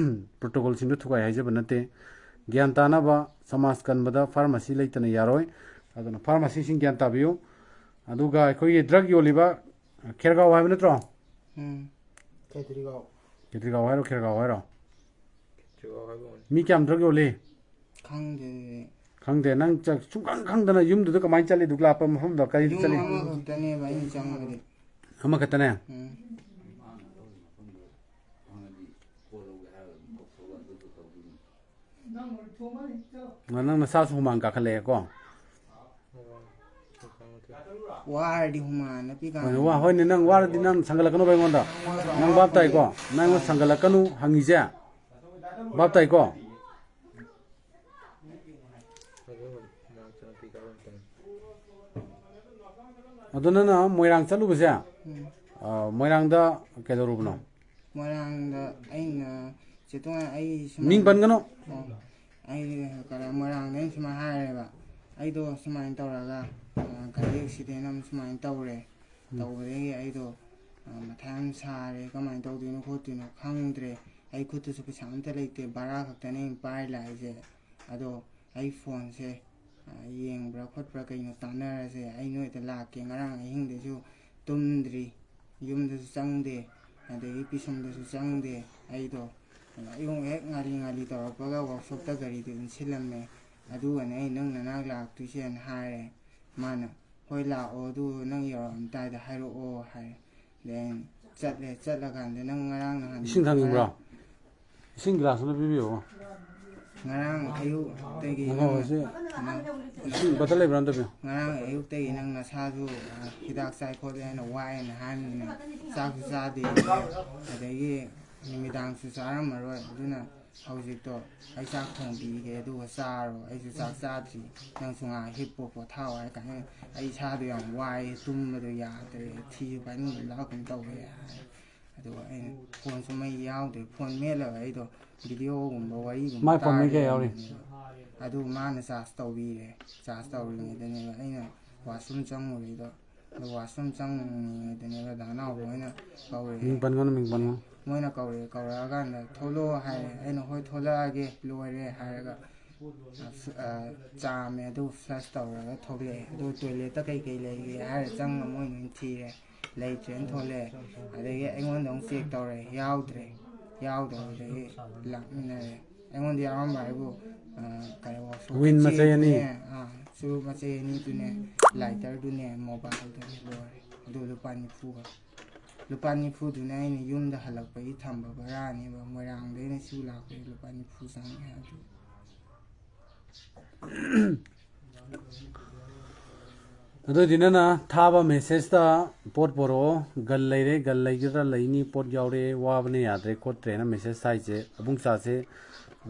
protocol ꯁꯤꯡꯗꯨ ꯊꯨꯒꯥꯏ ꯍꯥꯏꯖꯕ ꯅꯠꯇꯦ꯫ ꯒ꯭ꯌꯥꯟ ꯇꯥꯅꯕ ꯁꯃꯥꯖ ꯀꯟꯕꯗ pharmacy ꯂꯩꯇꯅ ꯌꯥꯔꯣꯏ꯫ ꯑꯗꯨꯅ pharmacy ꯁꯤꯡ ꯒ꯭ꯌꯥꯟ ꯇꯥꯕꯤꯌꯨ꯫ ꯑꯗꯨꯒ ꯑꯩꯈꯣꯏꯒꯤ drug ꯌꯣꯜꯂꯤꯕ ꯈꯦꯔꯒꯥꯎ ꯍꯥꯏꯕ ꯅꯠꯇ꯭ꯔꯣ? ꯎꯝ꯫ ꯈꯦꯇ꯭ꯔꯤꯒꯥꯎ꯫ ꯈꯦꯇ꯭ꯔꯤꯒꯥꯎ ꯍꯥꯏꯔꯣ, ꯈꯦꯔꯒꯥꯎ ꯍꯥꯏꯔꯣ? ꯈꯦꯇ꯭ꯔꯤꯒꯥꯎ ꯍꯥꯏꯕ ꯑꯣꯏꯔꯝꯅꯤ꯫ ꯃꯤ ꯀꯌꯥꯝ drug ꯌꯣꯜꯂꯤ? ꯈꯪꯗꯦ ꯑꯗꯨꯗꯤ꯫ ꯈꯪꯗꯦ꯫ ꯅꯪ ꯆ-, ꯁꯨꯡꯈꯪ ꯈꯪꯗꯅ ꯌꯨꯝꯗꯨꯗ ꯀꯃꯥꯏꯅ ꯆꯠꯂꯤ? ꯗꯨꯛ ꯂꯥꯞꯄ ꯃꯐꯝꯗ ꯀꯔꯤꯗ ꯌꯨꯝ ꯆꯠꯂꯤ? ꯑꯃꯈꯛꯇꯅꯦꯕ ꯑꯩꯅ ꯆꯪꯕꯗꯤ꯫ ꯑꯃꯈꯛꯇꯅꯦ? ꯎꯝ꯫ ꯅꯪ ꯅꯁꯥꯁꯨ ꯍꯨꯃꯥꯡ ꯀꯥꯈꯠꯂꯛꯑꯦꯀꯣ? ꯋꯥꯔꯗꯤ ꯍꯨꯃꯥꯡ ꯅꯞꯄꯤ ꯀꯥꯟꯗ ꯍꯣꯏꯅꯦ, ꯋꯥ-, ꯍꯣꯏꯅꯦ, ꯅꯪ ꯋꯥꯔꯗꯤ ꯅꯪ ꯁꯪꯒꯠꯂꯛꯀꯅꯨꯕ ꯑꯩꯉꯣꯟꯗ꯫ ꯅꯪ ꯚꯥꯞ ꯇꯥꯏꯀꯣ? ꯅꯪ ꯑꯩꯉꯣꯟꯗ ꯁꯪꯒꯠꯂꯛꯀꯅꯨ ꯍꯪꯉꯤꯁꯦ꯫ ꯚꯥꯞ ꯇꯥꯏꯀꯣ? ꯑꯗꯣ ꯅꯪꯅ ꯃꯣꯏꯔꯥꯡ ꯆꯠꯂꯨꯕꯁꯦ, ꯎꯝ꯫ ꯑ, ꯃꯣꯏꯔꯥꯡꯗ ꯀꯩꯗꯧꯔꯨꯕꯅꯣ? ꯃꯣꯏꯔꯥꯡꯗ ꯑꯩꯅ ꯆꯦ ꯇꯣꯉꯥꯟ ꯑꯩ ꯁꯨꯃꯥꯏꯅ ꯃꯤꯡ ꯄꯟꯒꯅꯨ꯫ ꯑꯣ꯫ ꯑꯩ ꯀꯩꯅꯣ, ꯃꯣꯏꯔꯥꯡꯗ ꯑꯩꯅ ꯁꯨꯃꯥꯏꯅ ꯍꯥꯏꯔꯦꯕ, "ꯑꯩꯗꯣ ꯁꯨꯃꯥꯏꯅ ꯇꯧꯔꯒ, ꯑ, ꯒꯥꯔꯤ ꯑꯦꯛꯁꯤꯗꯦꯟ ꯑꯃ ꯁꯨꯃꯥꯏꯅ ꯇꯧꯔꯦ꯫ ꯎꯝ꯫ ꯇꯧꯕꯗꯒꯤ ꯑꯩꯗꯣ, ꯑ, ꯃꯊꯥ ꯌꯥꯝ ꯁꯥꯔꯦ, ꯀꯃꯥꯏꯅ ꯇꯧꯗꯣꯏꯅꯣ ꯈꯣꯠꯇꯣꯏꯅꯣ ꯈꯪꯗ꯭ꯔꯦ꯫ ꯑꯩ ꯈꯨꯠꯇꯁꯨ ꯄꯩꯁꯥ ꯑꯝꯇ ꯂꯩꯇꯦ, ꯚꯔꯥ ꯈꯛꯇꯅꯦ ꯑꯩꯅ ꯄꯥꯏꯔ ꯂꯥꯛꯏꯁꯦ꯫ ꯑꯗꯣ ꯑꯩ ꯐꯣꯟꯁꯦ, ꯑ, ꯌꯦꯡꯕ꯭ꯔꯥ ꯈꯣꯠꯄ꯭ꯔꯥ ꯀꯩꯅꯣ ꯇꯥꯟꯅꯔꯁꯦ, ꯑꯩ ꯅꯣꯏꯗ ꯂꯥꯛꯀꯦ꯫ ꯉꯔꯥꯡ ꯑꯍꯤꯡꯗꯩꯁꯨ ꯇꯨꯝꯗ꯭ꯔꯤ, ꯌꯨꯝꯗꯁꯨ ꯆꯪꯗꯦ, ꯑꯗꯒꯤ ꯄꯤꯁꯨꯝꯗꯁꯨ ꯆꯪꯗꯦ꯫ ꯑꯩꯗꯣ ꯑꯌꯨꯛ ꯍꯦꯛ ꯉꯥꯜꯂꯤ ꯉꯥꯜꯂꯤ ꯇꯧꯔꯛꯄꯒ ꯋꯥꯛꯁꯣꯞꯇ ꯒꯥꯔꯤꯗꯨ ꯏꯟꯁꯤꯜꯂꯝꯃꯦ꯫ ꯑꯗꯨꯒꯅꯦ ꯑꯩ ꯅꯪ ꯅꯅꯥꯛ ꯂꯥꯛꯇꯣꯏꯁꯦꯅ ꯍꯥꯏꯔꯦ꯫ ꯃꯥꯅ, "ꯍꯣꯏ ꯂꯥꯛꯑꯣ, ꯑꯗꯨ ꯅꯪ ꯌꯧꯔꯛꯑꯝꯗꯥꯏꯗ ꯍꯥꯏꯔꯛꯑꯣ" ꯍꯥꯏꯔꯦ꯫ ꯑꯗꯩ ꯑꯩꯅ ꯆꯠꯂꯦ꯫ ꯆꯠꯂꯀꯥꯟꯗ ꯅꯪ ꯉꯔꯥꯡ ꯅꯍꯥꯟ ꯏꯁꯤꯡ ꯊꯛꯅꯤꯡꯕ꯭ꯔꯣ? ꯉꯔꯥꯡ ꯏꯁꯤꯡ ꯒꯤꯂꯥꯁ ꯑꯃ ꯄꯤꯕꯤꯌꯣ꯫ ꯉꯔꯥꯡ ꯑꯌꯨꯛꯇꯒꯤ ꯉꯥꯏꯈꯣ, ꯅꯪꯅ ꯁꯤ ꯅꯪ ꯏꯁꯤꯡ ꯕꯣꯇꯜ ꯂꯩꯕ꯭ꯔꯥ ꯑꯝꯇ ꯄꯤꯌꯨ꯫ ꯉꯔꯥꯡ ꯑꯌꯨꯛꯇꯒꯤ ꯅꯪ ꯅꯁꯥꯁꯨ, ꯑ, ꯍꯤꯗꯥꯛ ꯆꯥꯏ ꯈꯣꯠꯂꯦ ꯍꯥꯏꯅ ꯋꯥꯏꯑꯦꯅ ꯍꯥꯏꯔꯕꯅꯤꯅ ꯆꯥꯛꯁꯨ ꯆꯥꯗꯦ, ꯑꯗꯒꯤ ꯅꯨꯃꯤꯗꯥꯡꯁꯨ ꯆꯥꯔꯝꯃꯔꯣꯏ꯫ ꯑꯗꯨꯅ ꯍꯧꯖꯤꯛꯇꯣ ꯑꯩ ꯆꯥꯛ ꯊꯣꯡꯕꯤꯒꯦ, ꯑꯗꯨꯒ ꯆꯥꯔꯣ, ꯑꯩꯁꯨ ꯆꯥꯛ ꯆꯥꯗ꯭ꯔꯤ, ꯅꯪꯁꯨ ꯉꯥꯏꯍꯥꯛ ꯍꯤꯞꯄꯣ, ꯄꯣꯊꯥꯑꯣ ꯍꯥꯏ ꯀꯥꯟꯗ ꯑꯩ ꯏꯁꯥꯗꯣ ꯌꯥꯝ ꯋꯥꯏꯑꯦ, ꯇꯨꯝꯕꯗꯣ ꯌꯥꯗ꯭ꯔꯦ, ꯊꯤꯁꯨ ꯐꯥꯏꯅꯤꯡꯕ ꯂꯥꯛꯀꯨꯝ ꯇꯧꯋꯦ ꯍꯥꯏ꯫ ꯑꯗꯨꯒ ꯑꯩꯅ ꯐꯣꯟꯁꯨ ꯃꯩ ꯌꯥꯎꯗ꯭ꯔꯦ, ꯐꯣꯟ ꯃꯦꯠꯂꯒ ꯑꯩꯗꯣ ꯚꯤꯗꯤꯑꯣꯒꯨꯝꯕ ꯋꯥꯔꯤꯒꯨꯝꯕ ꯃꯥꯏ ꯐꯣꯟ ꯃꯩ ꯇꯥꯔ ꯀꯌꯥ ꯌꯥꯎꯔꯤ? ꯂꯩꯔꯝꯕꯅꯦꯕ꯫ ꯑꯗꯨ ꯃꯥꯅ ꯆꯥꯔꯖ ꯇꯧꯕꯤꯔꯦ꯫ ꯆꯥꯔꯖ ꯇꯧꯔꯤꯉꯩꯗꯅꯦꯕ ꯑꯩꯅ ꯋꯥꯁꯔꯨꯝ ꯆꯪꯉꯨꯔꯤꯗꯣ꯫ ꯑꯗꯣ ꯋꯥꯁꯔꯨꯝ ꯆꯪꯉꯤꯉꯩꯗꯅꯦꯕ ꯗꯥ ꯅꯥꯎꯕ ꯍꯣꯏꯅ ꯀꯧꯔꯛꯑꯦ꯫ ꯃꯤꯡ ꯄꯟꯒꯅꯨ, ꯃꯤꯡ ꯄꯟꯒꯅꯨ꯫ ꯃꯣꯏꯅ ꯀꯧꯔꯛꯑꯦ, ꯀꯧꯔꯛꯑꯀꯥꯟꯗ "ꯊꯣꯛꯂꯛꯑꯣ" ꯍꯥꯏꯔꯦ꯫ ꯑꯩꯅ "ꯍꯣꯏ ꯊꯣꯛꯂꯛꯑꯒꯦ, ꯂꯣꯏꯔꯦ" ꯍꯥꯏꯔꯒ, ꯑ, ꯐ-, ꯑ, ꯆꯥꯝꯃꯦ, ꯑꯗꯨ ꯐ꯭ꯂꯁ ꯇꯧꯔꯒ ꯊꯣꯛꯂꯛꯑꯦ꯫ ꯑꯗꯨ ꯇꯣꯏꯂꯦꯠꯇ ꯀꯩꯀꯩ ꯂꯩꯒꯦ ꯍꯥꯏꯔ ꯆꯪꯉ ꯃꯣꯏ ꯂꯣꯏ ꯊꯤꯔꯦ, ꯂꯩꯇ꯭ꯔꯦꯅ ꯊꯣꯛꯂꯛꯑꯦ꯫ ꯑꯗꯒꯤ ꯑꯩꯉꯣꯟꯗ ꯑꯃꯨꯛ ꯆꯦꯛ ꯇꯧꯔꯦ, ꯌꯥꯎꯗ꯭ꯔꯦ꯫ ꯌꯥꯎꯗꯕꯗꯒꯤ ꯂꯥꯛꯃꯤꯟꯅꯔꯦ꯫ ꯑꯩꯉꯣꯟꯗ ꯌꯥꯎꯔꯝꯕ ꯍꯥꯏꯕꯨ, ꯑ, ꯀꯩꯅꯣ, ꯋꯥꯛꯁꯣꯞꯀꯤ ꯋꯤꯟ ꯃꯆꯩ ꯑꯅꯤ꯫ ꯆꯦꯛꯇꯨꯅꯦ, ꯑ, ꯆꯨꯔꯨꯞ ꯃꯆꯩ ꯑꯅꯤꯗꯨꯅꯦ, ꯂꯥꯏꯇꯔꯗꯨꯅꯦ, ꯃꯣꯕꯥꯏꯜꯗꯨꯅꯦ, ꯂꯣꯏꯔꯦ꯫ ꯑꯗꯨ ꯂꯨꯄꯥ ꯅꯤꯐꯨꯒ꯫ ꯂꯨꯄꯥ ꯅꯤꯐꯨꯗꯨꯅ ꯑꯩꯅ ꯌꯨꯝꯗ ꯍꯜꯂꯛꯄꯒꯤ ꯊꯝꯕ ꯚꯔꯥꯅꯦꯕ, ꯃꯣꯏꯔꯥꯡꯗꯩꯅ ꯁꯤꯕꯨ ꯂꯥꯛꯄꯒꯤ ꯂꯨꯄꯥ ꯅꯤꯐꯨ ꯆꯪꯉꯦ ꯍꯥꯏꯕꯗꯨ꯫ ꯑꯗꯨꯑꯣꯏꯗꯤ ꯅꯪꯅ ꯊꯥꯕ ꯃꯦꯁꯦꯖꯇ ꯄꯣꯠ ꯄꯣꯔꯛꯑꯣ, ꯒꯜ ꯂꯩꯔꯦ, ꯒꯜ ꯂꯩꯒꯗ꯭ꯔꯥ, ꯂꯩꯅꯤ, ꯄꯣꯠ ꯌꯥꯎꯔꯦ, ꯋꯥꯕꯅ ꯌꯥꯗ꯭ꯔꯦ ꯈꯣꯠꯇ꯭ꯔꯦꯅ ꯃꯦꯁꯦꯖ ꯊꯥꯏꯁꯦ, ꯑꯕꯨꯡꯆꯥꯁꯦ,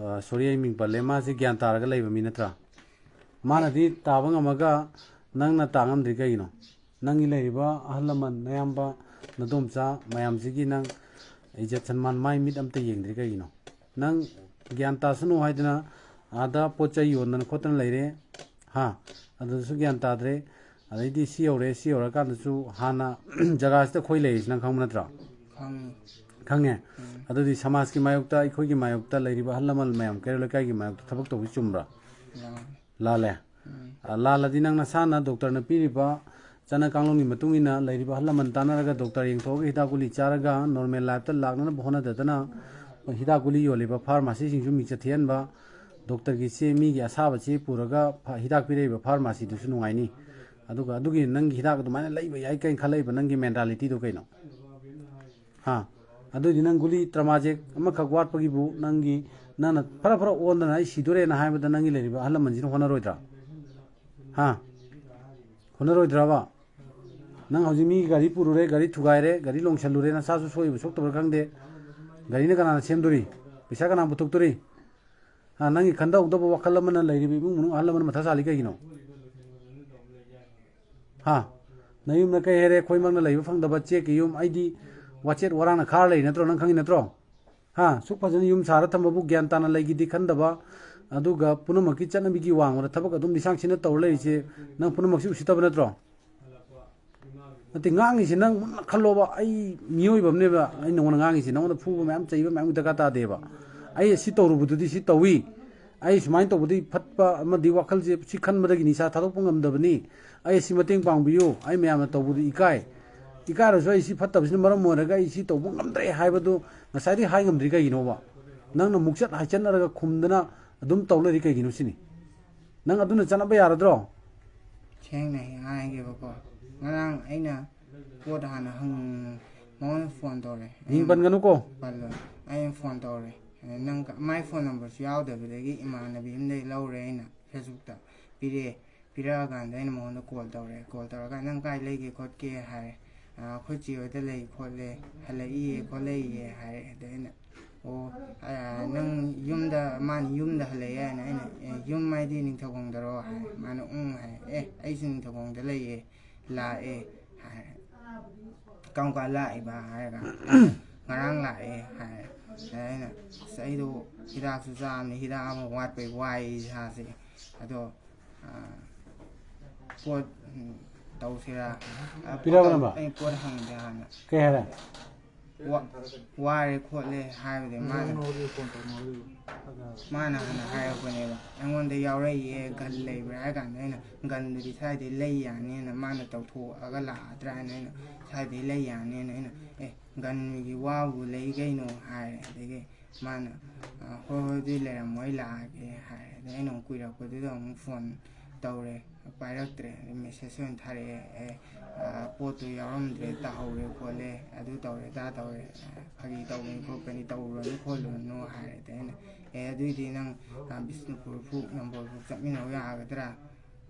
ꯑ, ꯁꯣꯔꯤ, ꯑꯩ ꯃꯤꯡ ꯄꯜꯂꯦ, ꯃꯥꯁꯦ ꯒ꯭ꯌꯥꯟ ꯇꯥꯔꯒ ꯂꯩꯕ ꯃꯤ ꯅꯠꯇ꯭ꯔꯥ? ꯃꯥꯅꯗꯤ ꯇꯥꯕ ꯉꯝꯃꯒ ꯅꯪꯅ ꯇꯥ ꯉꯝꯗ꯭ꯔꯤ ꯀꯩꯒꯤꯅꯣ? ꯅꯪꯒꯤ ꯂꯩꯔꯤꯕ ꯑꯍꯜ ꯂꯃꯟ, ꯅꯌꯥꯝꯕ, ꯅꯗꯣꯝꯆꯥ ꯃꯌꯥꯝꯁꯤꯒꯤ ꯅꯪ ꯏꯖꯠ ꯁꯟꯃꯥꯟ, ꯃꯥꯏ ꯃꯤꯠ ꯑꯝꯇ ꯌꯦꯡꯗ꯭ꯔꯤ ꯀꯩꯒꯤꯅꯣ? ꯅꯪ ꯒ꯭ꯌꯥꯟ ꯇꯥꯁꯅꯨ ꯍꯥꯏꯗꯅ ꯑꯥꯗ ꯄꯣꯠ ꯆꯩ ꯌꯣꯟꯗꯅ ꯈꯣꯠꯇꯅ ꯂꯩꯔꯦ, ꯍꯥ? ꯑꯗꯨꯗꯁꯨ ꯒ꯭ꯌꯥꯟ ꯇꯥꯗ꯭ꯔꯦ꯫ ꯑꯗꯩꯗꯤ ꯁꯤ ꯌꯧꯔꯦ, ꯁꯤ ꯌꯧꯔꯀꯥꯟꯗꯁꯨ ꯍꯥꯟꯅ ꯖꯒꯥꯁꯤꯗ ꯑꯩꯈꯣꯏ ꯂꯩꯔꯤꯁꯤ ꯅꯪ ꯈꯪꯕ ꯅꯠꯇ꯭ꯔꯣ? ꯈꯪꯉꯤ꯫ ꯈꯪꯉꯦ? ꯎꯝ꯫ ꯑꯗꯨꯗꯤ ꯁꯃꯥꯖꯀꯤ ꯃꯥꯌꯣꯛꯇ, ꯑꯩꯈꯣꯏꯒꯤ ꯃꯥꯌꯣꯛꯇ, ꯂꯩꯔꯤꯕ ꯑꯍꯜ ꯂꯃꯟ ꯃꯌꯥꯝ, ꯀꯩꯔꯣꯜ ꯂꯩꯀꯥꯏꯒꯤ ꯃꯥꯌꯣꯛꯇ ꯊꯕꯛ ꯇꯧꯕꯁꯤ ꯆꯨꯝꯕ꯭ꯔꯥ? ꯂꯥꯜꯂꯦ꯫ ꯂꯥꯜꯂꯦ? ꯎꯝ꯫ ꯑ, ꯂꯥꯜꯂꯗꯤ ꯅꯪ ꯅꯁꯥꯅ ꯗꯣꯛꯇꯔꯅ ꯄꯤꯔꯤꯕ ꯆꯠꯅ ꯀꯥꯡꯂꯣꯟꯒꯤ ꯃꯇꯨꯡ ꯏꯟꯅ ꯂꯩꯔꯤꯕ ꯑꯍꯜ ꯂꯃꯟ ꯇꯥꯟꯅꯔꯒ ꯗꯣꯛꯇꯔ ꯌꯦꯡꯊꯣꯛꯑꯒ ꯍꯤꯗꯥꯛ ꯒꯨꯂꯤ ꯆꯥꯔꯒ ꯅꯣꯔꯃꯦꯜ ꯂꯥꯏꯐꯇ ꯂꯥꯛꯅꯅꯕ ꯍꯣꯠꯅꯗꯗꯅ ꯍꯤꯗꯥꯛ ꯒꯨꯂꯤ ꯌꯣꯜꯂꯤꯕ ꯐꯥꯔꯃꯥꯁꯤꯁꯤꯡꯁꯨ ꯃꯤꯡꯆꯠ ꯊꯤꯍꯟꯕ, ꯗꯣꯛꯇꯔꯒꯤ ꯆꯦ ꯃꯤꯒꯤ ꯑꯁꯥꯕ ꯆꯦ ꯄꯨꯔꯒ ꯐ-, ꯍꯤꯗꯥꯛ ꯄꯤꯔꯛꯏꯕ ꯐꯥꯔꯃꯥꯁꯤꯗꯨꯁꯨ ꯅꯨꯡꯉꯥꯏꯅꯤ꯫ ꯑꯗꯨꯒ ꯑꯗꯨꯒꯤ ꯅꯪꯒꯤ ꯍꯤꯗꯥꯛ ꯑꯗꯨꯃꯥꯏꯅ ꯂꯩꯕ ꯌꯥꯏ ꯀꯥꯏꯅ ꯈꯜꯂꯛꯏꯕ ꯅꯪꯒꯤ ꯃꯦꯟꯇꯥꯂꯤꯇꯤꯗꯣ ꯀꯩꯅꯣ? ꯍꯥ? ꯑꯗꯨꯑꯣꯏꯗꯤ ꯅꯪ ꯒꯨꯂꯤ ꯇ꯭ꯔꯃꯥꯖꯦꯛ ꯑꯃꯈꯛ ꯋꯥꯠꯄꯒꯤꯕꯨ ꯅꯪꯒꯤ, ꯅꯪꯅ ꯐꯔ ꯐꯔ ꯑꯣꯟꯗꯅ "ꯑꯩ ꯁꯤꯗꯣꯔꯦꯅ" ꯍꯥꯏꯕꯗ ꯅꯪꯒꯤ ꯂꯩꯔꯤꯕ ꯑꯍꯜ ꯂꯃꯟꯁꯤꯅ ꯍꯣꯠꯅꯔꯣꯏꯗ꯭ꯔꯥ? ꯍꯥ? ꯍꯣꯠꯅꯔꯣꯏꯗ꯭ꯔꯕ? ꯅꯪ ꯍꯧꯖꯤꯛ ꯃꯤꯒꯤ ꯒꯥꯔꯤ ꯄꯨꯔꯨꯔꯦ, ꯒꯥꯔꯤ ꯊꯨꯒꯥꯏꯔꯦ, ꯒꯥꯔꯤ ꯂꯣꯡꯁꯜꯂꯨꯔꯦ, ꯅꯁꯥꯁꯨ ꯁꯣꯛꯏꯕ ꯁꯣꯛꯇꯕ꯭ꯔꯥ ꯈꯪꯗꯦ꯫ ꯒꯥꯔꯤꯅ ꯀꯅꯥꯅ ꯁꯦꯝꯗꯣꯔꯤ? ꯄꯩꯁꯥ ꯀꯅꯥ ꯄꯨꯊꯣꯛꯇꯣꯔꯤ? ꯍꯥ, ꯅꯪꯒꯤ ꯈꯟꯊꯍꯧꯗꯕ ꯋꯥꯈꯜ ꯑꯃꯅ ꯂꯩꯔꯤꯕ ꯏꯃꯨꯡ ꯃꯅꯨꯡ ꯑꯍꯜ ꯂꯃꯟ ꯃꯊꯥ ꯁꯥꯍꯜꯂꯤ ꯀꯩꯒꯤꯅꯣ? ꯍꯥ? ꯅꯌꯨꯝꯅ ꯀꯩ ꯍꯥꯏꯔꯦ, "ꯑꯩꯈꯣꯏꯃꯛꯅ ꯂꯩꯕ ꯐꯪꯗꯕ ꯆꯦꯛꯀꯤ ꯌꯨꯝ, ꯑꯩꯗꯤ ꯋꯥꯆꯦꯠ ꯋꯥꯔꯥꯡꯅ ꯈꯥꯔ ꯂꯩ ꯅꯠꯇ꯭ꯔꯣ?" ꯅꯪ ꯈꯪꯉꯤ ꯅꯠꯇ꯭ꯔꯣ? ꯍꯥ? ꯁꯨꯛ ꯐꯖꯅ ꯌꯨꯝ ꯁꯥꯔ ꯊꯝꯕꯕꯨ ꯒ꯭ꯌꯥꯟ ꯇꯥꯅ ꯂꯩꯒꯦꯗꯤ ꯈꯟꯗꯕ, ꯑꯗꯨꯒ ꯄꯨꯝꯅꯃꯛꯀꯤ ꯆꯠꯅꯕꯤꯒꯤ ꯋꯥꯡꯃꯗ ꯊꯕꯛ ꯑꯗꯨꯝ ꯂꯤꯁꯥꯡ ꯁꯤꯟꯅ ꯇꯧꯔ ꯂꯩꯔꯤꯁꯦ ꯅꯪ ꯄꯨꯝꯅꯃꯛꯁꯤ ꯎꯁꯤꯠꯇꯕ ꯅꯠꯇ꯭ꯔꯣ? ꯅꯠꯇꯦ, ꯉꯥꯡꯉꯤꯁꯤ ꯅꯪ ꯃꯨꯟꯅ ꯈꯜꯂꯣꯕ꯫ ꯑꯩ ꯃꯤꯑꯣꯏꯕ ꯑꯃꯅꯦꯕ, ꯑꯩ ꯅꯉꯣꯟꯗ ꯉꯥꯡꯉꯤꯁꯤ, ꯅꯉꯣꯟꯗ ꯐꯨꯕ ꯃꯌꯥꯝ, ꯆꯩꯕ ꯃꯌꯥꯝꯒꯤ ꯗꯔꯀꯥꯔ ꯇꯥꯗꯦꯕ꯫ ꯑꯩ ꯁꯤ ꯇꯧꯔꯨꯕꯗꯨꯗꯤ ꯁꯤ ꯇꯧꯏ, ꯑꯩ ꯁꯨꯃꯥꯏꯅ ꯇꯧꯕꯗꯤ ꯐꯠꯄ ꯑꯃꯗꯤ ꯋꯥꯈꯜꯁꯦ ꯁꯤ ꯈꯟꯕꯗꯒꯤ ꯅꯤꯁꯥ ꯊꯥꯗꯣꯛꯄ ꯉꯝꯗꯕꯅꯤ, ꯑꯩ ꯁꯤ ꯃꯇꯦꯡ ꯄꯥꯡꯕꯤꯌꯨ, ꯑꯩ ꯃꯌꯥꯝꯅ ꯇꯧꯕꯗꯨ ꯏꯀꯥꯏ, ꯏꯀꯥꯏꯔꯁꯨ ꯑꯩ ꯁꯤ ꯐꯠꯇꯕꯁꯤꯅ ꯃꯔꯝ ꯑꯣꯏꯔꯒ ꯑꯩ ꯁꯤ ꯇꯧꯕ ꯉꯝꯗ꯭ꯔꯦ ꯍꯥꯏꯕꯗꯨ ꯉꯁꯥꯏꯗꯒꯤ ꯍꯥꯏ ꯉꯝꯗ꯭ꯔꯤ ꯀꯩꯒꯤꯅꯣꯕ? ꯅꯪꯅ ꯃꯨꯛꯆꯠ ꯍꯥꯏꯆꯠꯅꯔꯒ ꯈꯨꯝꯗꯅ ꯑꯗꯨꯝ ꯇꯧ ꯂꯩꯔꯤ ꯀꯩꯒꯤꯅꯣ ꯁꯤꯅꯤ꯫ ꯅꯪ ꯑꯗꯨꯅ ꯆꯠꯅꯕ ꯌꯥꯔꯗ꯭ꯔꯣ? ꯁꯦꯡꯅ ꯍꯦꯛ ꯍꯥꯏꯒꯦꯕꯀꯣ, ꯉꯔꯥꯡ ꯑꯩꯅ ꯄꯣꯠ ꯍꯥꯟꯅ ꯍꯪ-, ꯃꯉꯣꯟꯗ ꯐꯣꯟ ꯇꯧꯔꯦ꯫ ꯃꯤꯡ ꯄꯟꯒꯅꯨꯀꯣ꯫ ꯄꯜꯂꯣꯏ꯫ ꯑꯩꯅ ꯐꯣꯟ ꯇꯧꯔꯦ꯫ ꯅꯪ ꯀ-, ꯃꯥꯏ ꯐꯣꯟ ꯅꯝꯕꯔꯁꯨ ꯌꯥꯎꯗꯕꯗꯒꯤ ꯏꯃꯥꯟꯅꯕꯤ ꯑꯃꯗꯒꯤ ꯂꯧꯔꯦ ꯑꯩꯅ, ꯐꯦꯁꯕꯨꯛꯇ ꯄꯤꯔꯛꯑꯦ꯫ ꯄꯤꯔꯛꯑꯀꯥꯟꯗ ꯑꯩꯅ ꯃꯉꯣꯟꯗ ꯀꯣꯜ ꯇꯧꯔꯦ꯫ ꯀꯣꯜ ꯇꯧꯔꯀꯥꯟꯗ, "ꯅꯪ ꯀꯥꯏ ꯂꯩꯒꯦ ꯈꯣꯠꯀꯦ?" ꯍꯥꯏꯔꯦ꯫ "ꯑ, ꯑꯩꯈꯣꯏ ꯆꯦ ꯍꯣꯏꯗ ꯂꯩ ꯈꯣꯠꯂꯦ, ꯍꯜꯂꯛꯏꯌꯦ ꯈꯣꯠꯂꯛꯏꯌꯦ" ꯍꯥꯏꯔꯦ꯫ ꯑꯗꯩ ꯑꯩꯅ, "ꯑꯣ, ꯑ, ꯅꯪ ꯌꯨꯝꯗ", ꯃꯥꯅ ꯌꯨꯝꯗ ꯍꯜꯂꯛꯑꯦ ꯍꯥꯏꯅ꯫ ꯑꯩꯅ, "ꯑꯦ, ꯌꯨꯝ ꯍꯥꯏꯗꯤ ꯅꯤꯡꯊꯧꯈꯣꯡꯗꯔꯣ?" ꯍꯥꯏ꯫ ꯃꯥꯅ, "ꯎꯪ" ꯍꯥꯏ꯫ "ꯑꯦ, ꯑꯩꯁꯨ ꯅꯤꯡꯊꯧꯈꯣꯡꯗ ꯂꯩꯌꯦ, ꯂꯥꯛꯑꯦ" ꯍꯥꯏꯔꯦ꯫ "ꯀꯔꯝ ꯀꯥꯟ ꯂꯥꯛꯏꯕ?" ꯍꯥꯏꯔꯒ, "ꯉꯔꯥꯡ ꯂꯥꯛꯑꯦ" ꯍꯥꯏꯔꯦ꯫ ꯑꯗ ꯑꯩꯅ, "ꯑꯁ, ꯑꯩꯗꯣ ꯍꯤꯗꯥꯛꯁꯨ ꯆꯥꯕꯅꯤ, ꯍꯤꯗꯥꯛ ꯑꯃ ꯋꯥꯠꯄꯩ ꯋꯥꯏ ꯏꯁꯥꯁꯦ꯫ ꯑꯗꯣ, ꯑ, ꯄꯣꯠ, ꯎꯝ, ꯇꯧꯁꯤꯔꯥ?" ꯑ, ꯄꯣꯠ ꯄꯤꯔꯛꯑꯕ ꯇꯧ-, ꯅꯝꯕꯔ? ꯑꯩ ꯄꯣꯠ ꯍꯪꯒꯦ ꯍꯥꯟꯅ꯫ ꯀꯩ ꯍꯥꯏꯔꯦ? ꯋꯥ-, ꯋꯥꯔꯦ ꯈꯣꯠꯂꯦ ꯍꯥꯏꯕꯗꯤ ꯃꯥꯅ, ꯃꯥꯅ ꯍꯥꯟꯅ ꯍꯥꯏꯔꯛꯄꯅꯦꯕ꯫ ꯑꯩꯉꯣꯟꯗ ꯌꯥꯎꯔꯛꯏꯌꯦ, ꯒꯟ ꯂꯩꯕ꯭ꯔꯥ ꯍꯥꯏ ꯀꯥꯟꯗ ꯑꯩꯅ, "ꯒꯟꯗꯨꯗꯤ ꯁ꯭ꯋꯥꯏꯗꯩ ꯂꯩ ꯌꯥꯅꯤꯅ ꯃꯥꯅ ꯇꯧꯊꯣꯛꯑꯒ ꯂꯥꯛꯑꯗ꯭ꯔꯥ" ꯍꯥꯏꯅ ꯑꯩꯅ, "ꯁ꯭ꯋꯥꯏꯗꯩ ꯂꯩ ꯌꯥꯅꯤꯅ" ꯑꯩꯅ, "ꯑꯦ, ꯒꯟꯒꯤ ꯋꯥꯕꯨ ꯂꯩ ꯀꯩꯅꯣ?" ꯍꯥꯏꯔꯦ꯫ ꯑꯗꯒꯤ ꯃꯥꯅ, "ꯑ, ꯍꯣꯏ, ꯍꯣꯏ, ꯑꯗꯨꯗꯤ ꯂꯩꯔꯝꯃꯣ, ꯑꯩ ꯂꯥꯛꯑꯒꯦ" ꯍꯥꯏꯔꯦ꯫ ꯑꯗꯩ ꯑꯩꯅ ꯑꯃꯨꯛ ꯀꯨꯏꯔꯛꯄꯗꯨꯗ ꯑꯃꯨꯛ ꯐꯣꯟ ꯇꯧꯔꯦ, ꯄꯥꯏꯔꯛꯇ꯭ꯔꯦ꯫ ꯑꯗꯩ ꯃꯦꯁꯦꯖ ꯑꯣꯏꯅ ꯊꯥꯔꯛꯑꯦ, "ꯑꯦ, ꯑ, ꯄꯣꯠꯇꯨ ꯌꯥꯎꯔꯝꯗ꯭ꯔꯦ, ꯇꯥꯍꯧꯔꯦ ꯈꯣꯠꯂꯦ, ꯑꯗꯨ ꯇꯧꯔꯦ, ꯑꯗꯥ ꯇꯧꯔꯦ, ꯑ, ꯐꯥꯒꯤ ꯇꯧꯕꯅꯤ ꯈꯣꯠꯄꯅꯤ, ꯇꯧꯔꯨꯔꯅꯨ ꯈꯣꯠꯂꯨꯔꯅꯨ" ꯍꯥꯏꯔꯦ꯫ ꯑꯗꯩ ꯑꯩꯅ, "ꯑꯦ, ꯑꯗꯨꯏꯗꯤ ꯅꯪ, ꯑ, ꯕꯤꯁꯅꯨꯄꯨꯔ ꯐꯥꯎ, ꯅꯝꯕꯣꯜ ꯐꯥꯎ ꯆꯠꯃꯤꯟꯅꯧ ꯌꯥꯒꯗ꯭ꯔꯥ?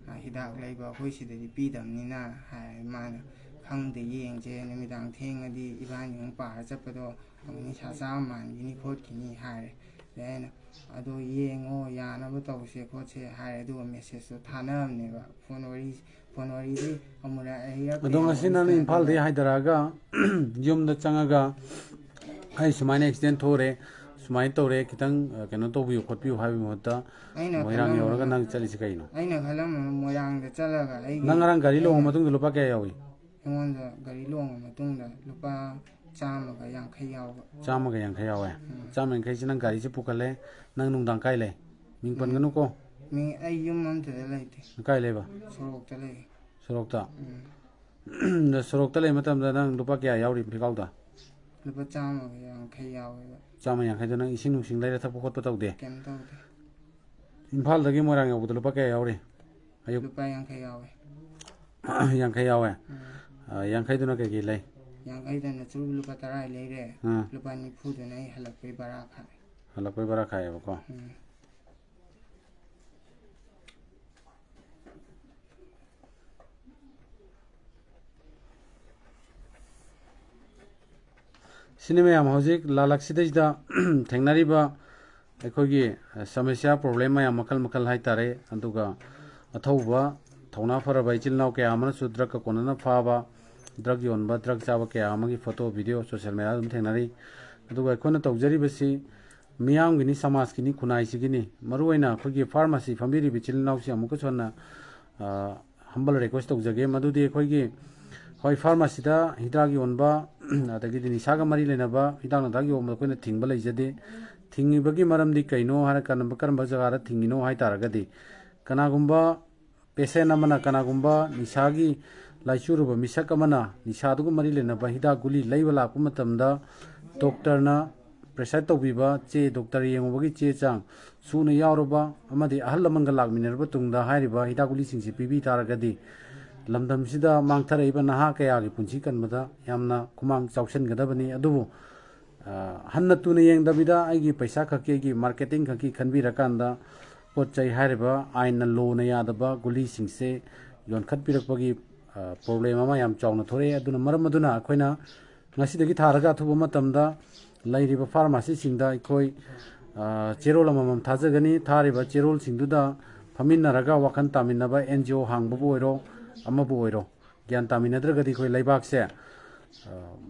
ꯑ, ꯍꯤꯗꯥꯛ ꯂꯩꯕ ꯑꯩꯈꯣꯏ ꯁꯤꯗꯗꯤ ꯄꯤꯗꯕꯅꯤꯅ" ꯍꯥꯏꯔꯦ꯫ ꯃꯥꯅ, "ꯈꯪꯗꯦ, ꯌꯦꯡꯁꯦ, ꯅꯨꯃꯤꯗꯥꯡ ꯊꯦꯡꯉꯗꯤ ꯏꯕꯥꯅꯤ ꯑꯃꯨꯛ ꯄꯥꯔ ꯆꯠꯄꯗꯣ ꯑꯃꯨꯛ ꯅꯤꯁꯥ ꯆꯥꯕ ꯃꯥꯟꯈꯤꯅꯤ ꯈꯣꯠꯈꯤꯅꯤ" ꯍꯥꯏꯔꯦ꯫ ꯑꯗꯩ ꯑꯩꯅ, "ꯑꯗꯣ ꯌꯦꯡꯉꯣ, ꯌꯥꯅꯕ ꯇꯧꯁꯦ ꯈꯣꯠꯁꯦ" ꯍꯥꯏꯔꯦ꯫ ꯑꯗꯨꯒ ꯃꯦꯁꯦꯖꯇꯣ ꯊꯥꯅꯕꯅꯦꯕ꯫ ꯐꯣꯟ ꯋꯥꯔꯤ, ꯐꯣꯟ ꯋꯥꯔꯤꯗꯤ ꯑꯃꯨꯔꯛ ꯑꯅꯤꯔꯛ ꯑꯗꯣ ꯀꯌꯥ ꯉꯁꯤ ꯋꯥꯔꯤ ꯅꯪꯅ ꯏꯝꯐꯥꯜꯗꯒꯤ ꯁꯥꯟꯅꯔꯛꯑꯦ꯫ ꯍꯥꯏꯊꯔꯛꯑꯒ ꯌꯨꯝꯗ ꯆꯪꯉꯒ, "ꯑꯩ ꯁꯨꯃꯥꯏꯅ ꯑꯦꯛꯁꯤꯗꯦꯟ ꯊꯣꯛꯎꯔꯦ, ꯁꯨꯃꯥꯏꯅ ꯇꯧꯔꯦ, ꯈꯤꯇꯪ, ꯑ, ꯀꯩꯅꯣ ꯇꯧꯕꯤꯌꯨ ꯈꯣꯠꯄꯤꯌꯨ" ꯍꯥꯏꯕꯒꯤ ꯃꯍꯨꯠꯇ ꯑꯩꯅ ꯃꯣꯏꯔꯥꯡ ꯈꯜꯂꯝꯕꯅ, ꯌꯧꯔꯒ ꯅꯪ ꯆꯠꯂꯤꯁꯤ ꯀꯩꯅꯣ? ꯑꯩꯅ ꯈꯜꯂꯝꯕꯅ ꯃꯣꯏꯔꯥꯡꯗ ꯆꯠꯂꯒ ꯑꯩꯒꯤ, ꯅꯪ ꯉꯔꯥꯡ ꯒꯥꯔꯤ ꯂꯣꯡꯉ ꯑꯩꯅ ꯃꯇꯨꯡꯗ ꯂꯨꯄꯥ ꯀꯌꯥ ꯌꯥꯎꯏ? ꯑꯩꯉꯣꯟꯗ ꯒꯥꯔꯤ ꯂꯣꯡꯉ ꯃꯇꯨꯡꯗ ꯂꯨꯄꯥ ꯆꯥꯝꯃꯒ ꯌꯥꯡꯈꯩ ꯌꯥꯎꯕ꯫ ꯆꯥꯝꯃꯒ ꯌꯥꯡꯈꯩ ꯌꯥꯎꯋꯦ? ꯎꯝ꯫ ꯆꯥꯝꯃ ꯌꯥꯡꯈꯩꯁꯤ ꯅꯪ ꯒꯥꯔꯤꯁꯦ ꯄꯨꯈꯠꯂꯦ, ꯅꯪ ꯅꯨꯡꯗꯥꯡ ꯀꯥꯏ ꯂꯩ? ꯃꯤꯡ ꯎꯝ꯫ ꯄꯟꯒꯅꯨꯀꯣ꯫ ꯃꯤ, ꯑꯩ ꯌꯨꯝ ꯑꯝꯇꯗ ꯂꯩꯇꯦ꯫ ꯀꯥꯏ ꯂꯩꯕ? ꯁꯣꯔꯣꯛꯇ ꯂꯩ꯫ ꯁꯣꯔꯣꯛꯇ? ꯎꯝ꯫ ꯑꯗ ꯁꯣꯔꯣꯛꯇ ꯂꯩ ꯃꯇꯝꯗ ꯅꯪ ꯂꯨꯄꯥ ꯀꯌꯥ ꯌꯥꯎꯔꯤ ꯐꯤꯈꯥꯎꯗ? ꯂꯨꯄꯥ ꯆꯥꯝꯃꯒ ꯌꯥꯡꯈꯩ ꯌꯥꯎꯋꯦꯕ꯫ ꯆꯥꯝꯃ ꯌꯥꯡꯈꯩꯗꯣ ꯅꯪ ꯏꯁꯤꯡ ꯅꯨꯡꯁꯤꯡ ꯂꯩꯔ ꯊꯛꯄ ꯈꯣꯠꯄ ꯇꯧꯗꯦ? ꯀꯩꯝ ꯇꯧꯗꯦ꯫ ꯏꯝꯐꯥꯜꯗꯒꯤ ꯃꯣꯏꯔꯥꯡ ꯌꯧꯕꯗ ꯂꯨꯄꯥ ꯀꯌꯥ ꯌꯥꯎꯔꯤ? ꯑꯌꯨꯛ ꯂꯨꯄꯥ ꯌꯥꯡꯈꯩ ꯌꯥꯎꯋꯦ꯫ ꯌꯥꯡꯈꯩ ꯌꯥꯎꯋꯦ? ꯎꯝ꯫ ꯑ, ꯌꯥꯡꯈꯩꯗꯨꯅ ꯀꯩꯀꯩ ꯂꯩ? ꯌꯥꯡꯈꯩꯗꯨꯅ ꯆꯨꯔꯨꯞ ꯂꯨꯄꯥ ꯇꯔꯥ ꯂꯩꯔꯦ꯫ ꯑꯥ꯫ ꯂꯨꯄꯥ ꯅꯤꯐꯨꯗꯨꯅ ꯑꯩ ꯍꯜꯂꯛꯄꯩ ꯚꯔꯥ ꯈꯥꯛꯑꯦ꯫ ꯍꯜꯂꯛꯄꯩ ꯕꯔꯥ ꯈꯥꯏꯌꯦꯕꯀꯣ꯫ ꯁꯤꯅꯤ ꯃꯌꯥꯝ, ꯍꯧꯖꯤꯛ ꯂꯥꯂꯛꯁꯤꯗꯩꯁꯤꯗ ꯊꯦꯡꯅꯔꯤꯕ ꯑꯩꯈꯣꯏꯒꯤ, ꯑ, ꯁꯃꯁ꯭ꯌꯥ, ꯄ꯭ꯔꯣꯕ꯭ꯂꯦꯝ ꯃꯌꯥꯝ ꯃꯈꯜ ꯃꯈꯜ ꯍꯥꯏꯇꯥꯔꯦ꯫ ꯑꯗꯨꯒ ꯑꯊꯧꯕ ꯊꯧꯅꯥ ꯐꯔꯕ ꯏꯆꯤꯜ ꯏꯅꯥꯎ ꯀꯌꯥ ꯑꯃꯅꯁꯨ ꯗ꯭ꯔꯒꯀ ꯀꯣꯟꯅꯅ ꯐꯥꯕ, ꯗ꯭ꯔꯒ ꯌꯣꯟꯕ, ꯗ꯭ꯔꯒ ꯆꯥꯕ ꯀꯌꯥ ꯑꯃꯒꯤ ꯐꯣꯇꯣ, ꯚꯤꯗꯤꯑꯣ ꯁꯣꯁꯤꯌꯦꯜ ꯃꯦꯗꯤꯌꯥꯗ ꯑꯗꯨꯝ ꯊꯦꯡꯅꯔꯤ꯫ ꯑꯗꯨꯒ ꯑꯩꯈꯣꯏꯅ ꯇꯧꯖꯔꯤꯕꯁꯤ ꯃꯤꯌꯥꯝꯒꯤꯅꯤ, ꯁꯃꯥꯖꯀꯤꯅꯤ, ꯈꯨꯟꯅꯥꯏꯁꯤꯒꯤꯅꯤ꯫ ꯃꯔꯨꯑꯣꯏꯅ ꯑꯩꯈꯣꯏꯒꯤ ꯐꯥꯔꯃꯥꯁꯤ ꯐꯝꯕꯤꯔꯤꯕ ꯏꯆꯤꯜ ꯏꯅꯥꯎꯁꯤ ꯑꯃꯨꯛꯀꯁꯨ ꯍꯟꯅ, ꯑ, ꯍꯝꯕꯜ ꯔꯤꯀ꯭ꯋꯦꯁ ꯇꯧꯖꯒꯦ꯫ ꯃꯗꯨꯗꯤ ꯑꯩꯈꯣꯏꯒꯤ, ꯍꯣꯏ, ꯐꯥꯔꯃꯥꯁꯤꯗ ꯍꯤꯗꯥꯛ ꯌꯣꯟꯕ, ꯑꯗꯒꯤꯗꯤ ꯅꯤꯁꯥꯒ ꯃꯔꯤ ꯂꯩꯅꯕ ꯍꯤꯗꯥꯛ ꯅꯨꯡꯗꯥꯛ ꯌꯣꯟꯕꯗ ꯑꯩꯈꯣꯏꯅ ꯊꯤꯡꯕ ꯂꯩꯖꯗꯦ꯫ ꯊꯤꯡꯉꯤꯕꯒꯤ ꯃꯔꯝꯗꯤ ꯀꯩꯅꯣ ꯍꯥꯏꯔ ꯀꯥꯟꯗ, ꯀꯔꯝꯕ ꯖꯒꯥꯗ ꯊꯤꯡꯉꯤꯅꯣ ꯍꯥꯏ ꯇꯥꯔꯒꯗꯤ, ꯀꯅꯥꯒꯨꯝꯕ ꯄꯦꯁꯦꯟ ꯑꯃꯅ, ꯀꯅꯥꯒꯨꯝꯕ ꯅꯤꯁꯥꯒꯤ ꯂꯥꯏꯆꯨꯔꯨꯕ ꯃꯤꯁꯛ ꯑꯃꯅ ꯅꯤꯁꯥꯗꯨꯒ ꯃꯔꯤ ꯂꯩꯅꯕ ꯍꯤꯗꯥꯛ ꯒꯨꯂꯤ ꯂꯩꯕ ꯂꯥꯛꯄ ꯃꯇꯝꯗ, ꯗꯣꯛꯇꯔꯅ ꯄ꯭ꯔꯦꯁꯀ꯭ꯔꯥꯏꯕ ꯇꯧꯕꯤꯕ ꯆꯦ, ꯗꯣꯛꯇꯔ ꯌꯦꯡꯉꯨꯕꯒꯤ ꯆꯦ ꯆꯥꯡ ꯁꯨꯅ ꯌꯥꯎꯔꯕ ꯑꯃꯗꯤ ꯑꯍꯜ ꯂꯃꯟꯒ ꯂꯥꯛꯃꯤꯟꯅꯔꯕ ꯇꯨꯡꯗ ꯍꯥꯏꯔꯤꯕ ꯍꯤꯗꯥꯛ ꯒꯨꯂꯤꯁꯤꯡꯁꯤ ꯄꯤꯕꯤ ꯇꯥꯔꯒꯗꯤ, ꯂꯝꯗꯝꯁꯤꯗ ꯃꯥꯡꯊꯔꯛꯏꯕ ꯅꯍꯥ ꯀꯌꯥꯒꯤ ꯄꯨꯟꯁꯤ ꯀꯟꯕꯗ ꯌꯥꯝꯅ ꯈꯨꯃꯥꯡ ꯆꯥꯎꯁꯤꯟꯒꯗꯕꯅꯤ꯫ ꯑꯗꯨꯕꯨ, ꯑ, ꯍꯟꯅ ꯇꯨꯅ ꯌꯦꯡꯗꯕꯤꯗ ꯑꯩꯒꯤ ꯄꯩꯁꯥ ꯈꯛꯀꯤ, ꯑꯩꯒꯤ ꯃꯥꯔꯀꯦꯇꯤꯡ ꯈꯛꯀꯤ ꯈꯟꯕꯤꯔꯀꯥꯟꯗ ꯄꯣꯠ ꯆꯩ ꯍꯥꯏꯔꯤꯕ ꯑꯥꯏꯟꯅ, ꯂꯣꯅ ꯌꯥꯗꯕ ꯒꯨꯂꯤꯁꯤꯡꯁꯦ ꯌꯣꯟꯈꯠꯄꯤꯔꯛꯄꯒꯤ, ꯑ, ꯄ꯭ꯔꯣꯕ꯭ꯂꯦꯝ ꯑꯃ ꯌꯥꯝ ꯆꯥꯎꯅ ꯊꯣꯛꯂꯛꯑꯦ꯫ ꯑꯗꯨꯅ ꯃꯔꯝ ꯑꯗꯨꯅ ꯑꯩꯈꯣꯏꯅ ꯉꯁꯤꯗꯒꯤ ꯊꯥꯔꯒ ꯑꯊꯨꯕ ꯃꯇꯝꯗ ꯂꯩꯔꯤꯕ ꯐꯥꯔꯃꯥꯁꯤꯁꯤꯡꯗ ꯑꯩꯈꯣꯏ, ꯑ, ꯆꯦꯔꯣꯜ ꯑꯃꯃꯝ ꯊꯥꯖꯒꯅꯤ꯫ ꯊꯥꯔꯤꯕ ꯆꯦꯔꯣꯜꯁꯤꯡꯗꯨꯗ ꯐꯝꯃꯤꯟꯅꯔꯒ ꯋꯥꯈꯜ ꯇꯥꯃꯤꯟꯅꯕ, ꯑꯦꯟ ꯖꯤ ꯑꯣ ꯍꯥꯡꯕꯕꯨ ꯑꯣꯏꯔꯣ, ꯑꯃꯕꯨ ꯑꯣꯏꯔꯣ, ꯒ꯭ꯌꯥꯟ ꯇꯥꯃꯤꯟꯅꯗ꯭ꯔꯒꯗꯤ ꯑꯩꯈꯣꯏ ꯂꯩꯕꯥꯛꯁꯦ, ꯑ,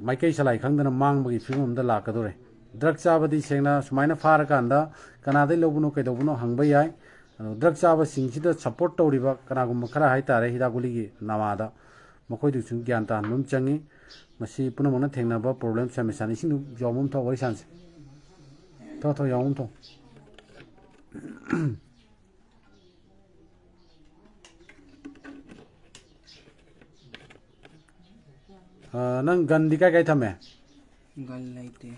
ꯃꯥꯏꯀꯩ ꯁꯂꯥꯏ ꯈꯪꯗꯅ ꯃꯥꯡꯕꯒꯤ ꯐꯤꯕꯝ ꯑꯃꯗ ꯂꯥꯛꯀꯗꯧꯔꯦ꯫ ꯗ꯭ꯔꯒ ꯆꯥꯕꯗꯤ ꯁꯦꯡꯅ ꯁꯨꯃꯥꯏꯅ ꯐꯥꯔꯀꯥꯟꯗ ꯀꯅꯥꯗꯩ ꯂꯧꯕꯅꯣ ꯀꯩꯗꯧꯕꯅꯣ ꯍꯪꯕ ꯌꯥꯏ꯫ ꯑꯗꯣ ꯗ꯭ꯔꯒ ꯆꯥꯕꯁꯤꯡꯁꯤꯗ ꯁꯞꯄꯣꯔꯠ ꯇꯧꯔꯤꯕ ꯀꯅꯥꯒꯨꯝꯕ ꯈꯔ ꯍꯥꯏꯇꯥꯔꯦ, ꯍꯤꯗꯥꯛ ꯒꯨꯂꯤꯒꯤ ꯅꯃꯥꯗ, ꯃꯈꯣꯏꯗꯨꯁꯨ ꯒ꯭ꯌꯥꯟ ꯇꯥꯍꯟꯕ ꯑꯃ ꯆꯪꯉꯤ꯫ ꯃꯁꯤ ꯄꯨꯝꯅꯃꯛꯅ ꯊꯦꯡꯅꯕ ꯄ꯭ꯔꯣꯕ꯭ꯂꯦꯝ ꯁꯃꯁ꯭ꯌꯥꯅꯤ꯫ ꯏꯁꯤꯡꯗꯨ ꯌꯥꯎꯕ ꯑꯃ ꯊꯛꯑꯣ, ꯋꯥꯔꯤ ꯁꯥꯟꯁꯦ꯫ ꯊꯛꯑꯣ, ꯊꯛꯑꯣ, ꯌꯥꯎꯕ ꯑꯃ ꯊꯛꯑꯣ꯫ ꯑ, ꯅꯪ ꯒꯟꯗꯤ ꯀꯥꯏ ꯀꯥꯏ ꯊꯝꯃꯦ? ꯒꯟ ꯂꯩꯇꯦ꯫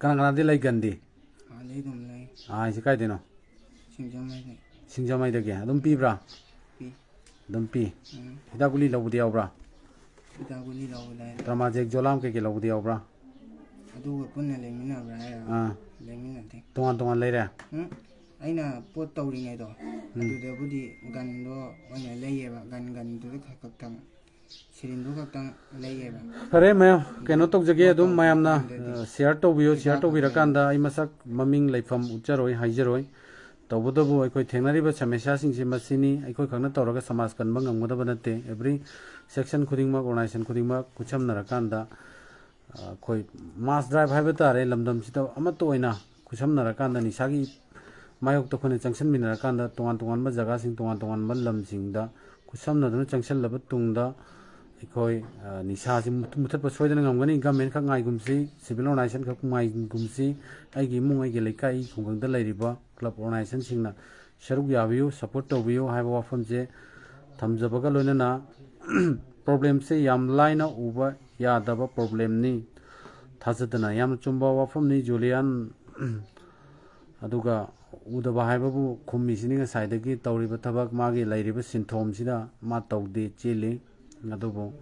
ꯀꯅꯥ ꯀꯅꯥꯗꯤ ꯂꯩ ꯒꯟꯗꯤ? ꯑꯥꯗꯩ ꯑꯗꯨꯝ ꯂꯩ꯫ ꯑꯥ, ꯍꯥꯏꯁꯦ ꯀꯥꯏꯗꯩꯅꯣ? ꯁꯤꯡꯖꯃꯩꯗꯩ꯫ ꯁꯤꯡꯖꯃꯩꯗꯒꯤ ꯑꯗꯨꯝ ꯄꯤꯕ꯭ꯔꯥ? ꯄꯤ꯫ ꯑꯗꯨꯝ ꯄꯤ꯫ ꯎꯝ꯫ ꯍꯤꯗꯥꯛ ꯒꯨꯂꯤ ꯂꯧꯕꯗꯤ ꯌꯥꯎꯕ꯭ꯔꯥ? ꯍꯤꯗꯥꯛ ꯒꯨꯂꯤ ꯂꯧꯕ ꯂꯥꯏ꯫ ꯇ꯭ꯔꯃꯥꯖꯦꯛ, ꯖꯣꯂꯥꯝ ꯀꯩꯀꯩ ꯂꯧꯕꯗꯤ ꯌꯥꯎꯕ꯭ꯔꯥ? ꯑꯗꯨꯒ ꯄꯨꯟꯅ ꯂꯩꯃꯤꯟꯅꯕ꯭ꯔꯥ ꯍꯥꯏꯔꯣ? ꯑꯥ꯫ ꯂꯩꯃꯤꯟꯅꯗꯦ꯫ ꯇꯣꯉꯥꯟ ꯇꯣꯉꯥꯟ ꯂꯩꯔꯦ? ꯎꯝ, ꯑꯩꯅ ꯄꯣꯠ ꯇꯧꯔꯤꯉꯩꯗꯣ ꯑꯗꯨꯗꯕꯨꯗꯤ ꯒꯟꯗꯣ ꯑꯣꯏꯅ ꯂꯩꯌꯦꯕ, ꯒꯟ ꯒꯟꯗꯨꯗ ꯈꯛ ꯈꯛꯇꯪ, ꯁꯤꯔꯤꯟꯗꯨ ꯈꯛꯇꯪ ꯂꯩꯌꯦꯕ꯫ ꯐꯔꯦ ꯃꯌꯥꯝ, ꯀꯩꯅꯣ ꯇꯧꯖꯒꯦ, ꯑꯗꯨꯝ ꯃꯌꯥꯝꯅ ꯁꯤꯌꯥꯔ ꯇꯧꯕꯤꯌꯨ꯫ ꯁꯤꯌꯥꯔ ꯇꯧꯕꯤꯔꯀꯥꯟꯗ ꯑꯩ ꯃꯁꯛ ꯃꯃꯤꯡ ꯂꯩꯐꯝ ꯎꯠꯆꯔꯣꯏ, ꯍꯥꯏꯖꯔꯣꯏ꯫ ꯇꯧꯕꯇꯕꯨ ꯑꯩꯈꯣꯏ ꯊꯦꯡꯅꯔꯤꯕ ꯁꯃꯁ꯭ꯌꯥꯁꯤꯡꯁꯦ ꯃꯁꯤꯅꯤ꯫ ꯑꯩꯈꯣꯏ ꯈꯛꯅ ꯇꯧꯔꯒ ꯁꯃꯥꯖ ꯀꯟꯕ ꯉꯝꯒꯗꯕ ꯅꯠꯇꯦ꯫ ꯑꯦꯕ꯭ꯔꯤ ꯁꯦꯛꯁꯟ ꯈꯨꯗꯤꯡꯃꯛ, ꯑꯣꯔꯒꯅꯥꯏꯖꯦꯁꯟ ꯈꯨꯗꯤꯡꯃꯛ ꯈꯨꯠꯁꯝꯅꯔꯀꯥꯟꯗ ꯑꯩꯈꯣꯏ ꯃꯥꯁ ꯗ꯭ꯔꯥꯏꯚ ꯍꯥꯏꯕ ꯇꯥꯔꯦ, ꯂꯝꯗꯝꯁꯤꯗ ꯑꯃꯠꯇ ꯑꯣꯏꯅ ꯈꯨꯠꯁꯝꯅꯔꯀꯥꯟꯗ, ꯅꯤꯁꯥꯒꯤ ꯃꯥꯌꯣꯛꯇ ꯑꯩꯈꯣꯏꯅ ꯆꯪꯁꯤꯟꯃꯤꯟꯅꯔꯀꯥꯟꯗ, ꯇꯣꯉꯥꯟ ꯇꯣꯉꯥꯟꯕ ꯖꯒꯥꯁꯤꯡ, ꯇꯣꯉꯥꯟ ꯇꯣꯉꯥꯟꯕ ꯂꯝꯁꯤꯡꯗ ꯈꯨꯠꯁꯝꯅꯗꯨꯅ ꯆꯪꯁꯤꯜꯂꯕ ꯇꯨꯡꯗ, ꯑꯩꯈꯣꯏ ꯅꯤꯁꯥꯁꯤ ꯃꯨꯊꯠꯄ ꯁꯣꯏꯗꯅ ꯉꯝꯒꯅꯤ꯫ ꯒꯃꯦꯟ ꯈꯛ ꯉꯥꯏꯒꯨꯝꯁꯤ, ꯁꯤꯚꯤꯜ ꯑꯣꯔꯒꯅꯥꯏꯖꯦꯁꯟ ꯈꯛ ꯉꯥꯏꯒꯨꯝꯁꯤ꯫ ꯑꯩꯒꯤ ꯏꯃꯨꯡ, ꯑꯩꯒꯤ ꯂꯩꯀꯥꯏ, ꯑꯩꯒꯤ ꯈꯨꯡꯒꯪꯗ ꯂꯩꯔꯤꯕ ꯀ꯭ꯂꯕ ꯑꯣꯔꯒꯅꯥꯏꯖꯦꯁꯟꯁꯤꯡꯅ ꯁꯔꯨꯛ ꯌꯥꯕꯤꯌꯨ, ꯁꯄꯣꯔꯠ ꯇꯧꯕꯤꯌꯨ ꯍꯥꯏꯕ ꯋꯥꯐꯝꯁꯦ ꯊꯝꯖꯕꯒ ꯂꯣꯏꯅꯅ, ꯄ꯭ꯔꯣꯕ꯭ꯂꯦꯝꯁꯦ ꯌꯥꯝ ꯂꯥꯏꯅ ꯎꯕ ꯌꯥꯗꯕ ꯄ꯭ꯔꯣꯕ꯭ꯂꯦꯝꯅꯤ꯫ ꯊꯥꯖꯗꯅ, ꯌꯥꯝꯅ ꯆꯨꯝꯕ ꯋꯥꯐꯝꯅꯤ ꯖꯨꯂꯤꯌꯥꯟ꯫ ꯑꯗꯨꯒ ꯎꯗꯕ ꯍꯥꯏꯕꯕꯨ ꯈꯨꯝꯃꯤꯁꯤꯅꯤ ꯉꯁꯥꯏꯗꯒꯤ꯫ ꯇꯧꯔꯤꯕ ꯊꯕꯛ, ꯃꯥꯒꯤ ꯂꯩꯔꯤꯕ ꯁꯤꯟꯊꯣꯝꯁꯤꯗ ꯃꯥ ꯇꯧꯗꯦ, ꯆꯦꯜꯂꯤ꯫ ꯑꯗꯨꯕꯨ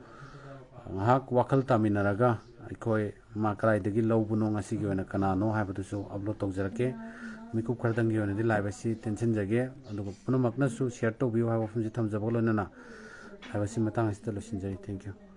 ꯉꯥꯏꯍꯥꯛ ꯋꯥꯈꯜ ꯇꯥꯃꯤꯟꯅꯔꯒ ꯑꯩꯈꯣꯏ ꯃꯥ ꯀꯗꯥꯏꯗꯒꯤ ꯂꯧꯕꯅꯣ, ꯉꯁꯤꯒꯤ ꯑꯣꯏꯅ ꯀꯅꯥꯅꯣ ꯍꯥꯏꯕꯗꯨꯁꯨ ꯑꯞꯂꯣꯗ ꯇꯧꯖꯔꯛꯀꯦ꯫ ꯃꯤꯀꯨꯞ ꯈꯔꯗꯪꯒꯤ ꯑꯣꯏꯅꯗꯤ ꯂꯥꯏꯚ ꯑꯁꯤ ꯇꯦꯟꯁꯤꯟꯖꯒꯦ꯫ ꯑꯗꯨꯒ ꯄꯨꯝꯅꯃꯛꯅꯁꯨ ꯁꯤꯌꯥꯔ ꯇꯧꯕꯤꯌꯨ ꯍꯥꯏꯕ ꯋꯥꯐꯝꯁꯤ ꯊꯝꯖꯕꯒ ꯂꯣꯏꯅꯅ ꯍꯥꯏꯕꯁꯤ ꯃꯇꯥꯡ ꯑꯁꯤꯗ ꯂꯣꯏꯁꯤꯟꯖꯔꯤ꯫ Thank you꯫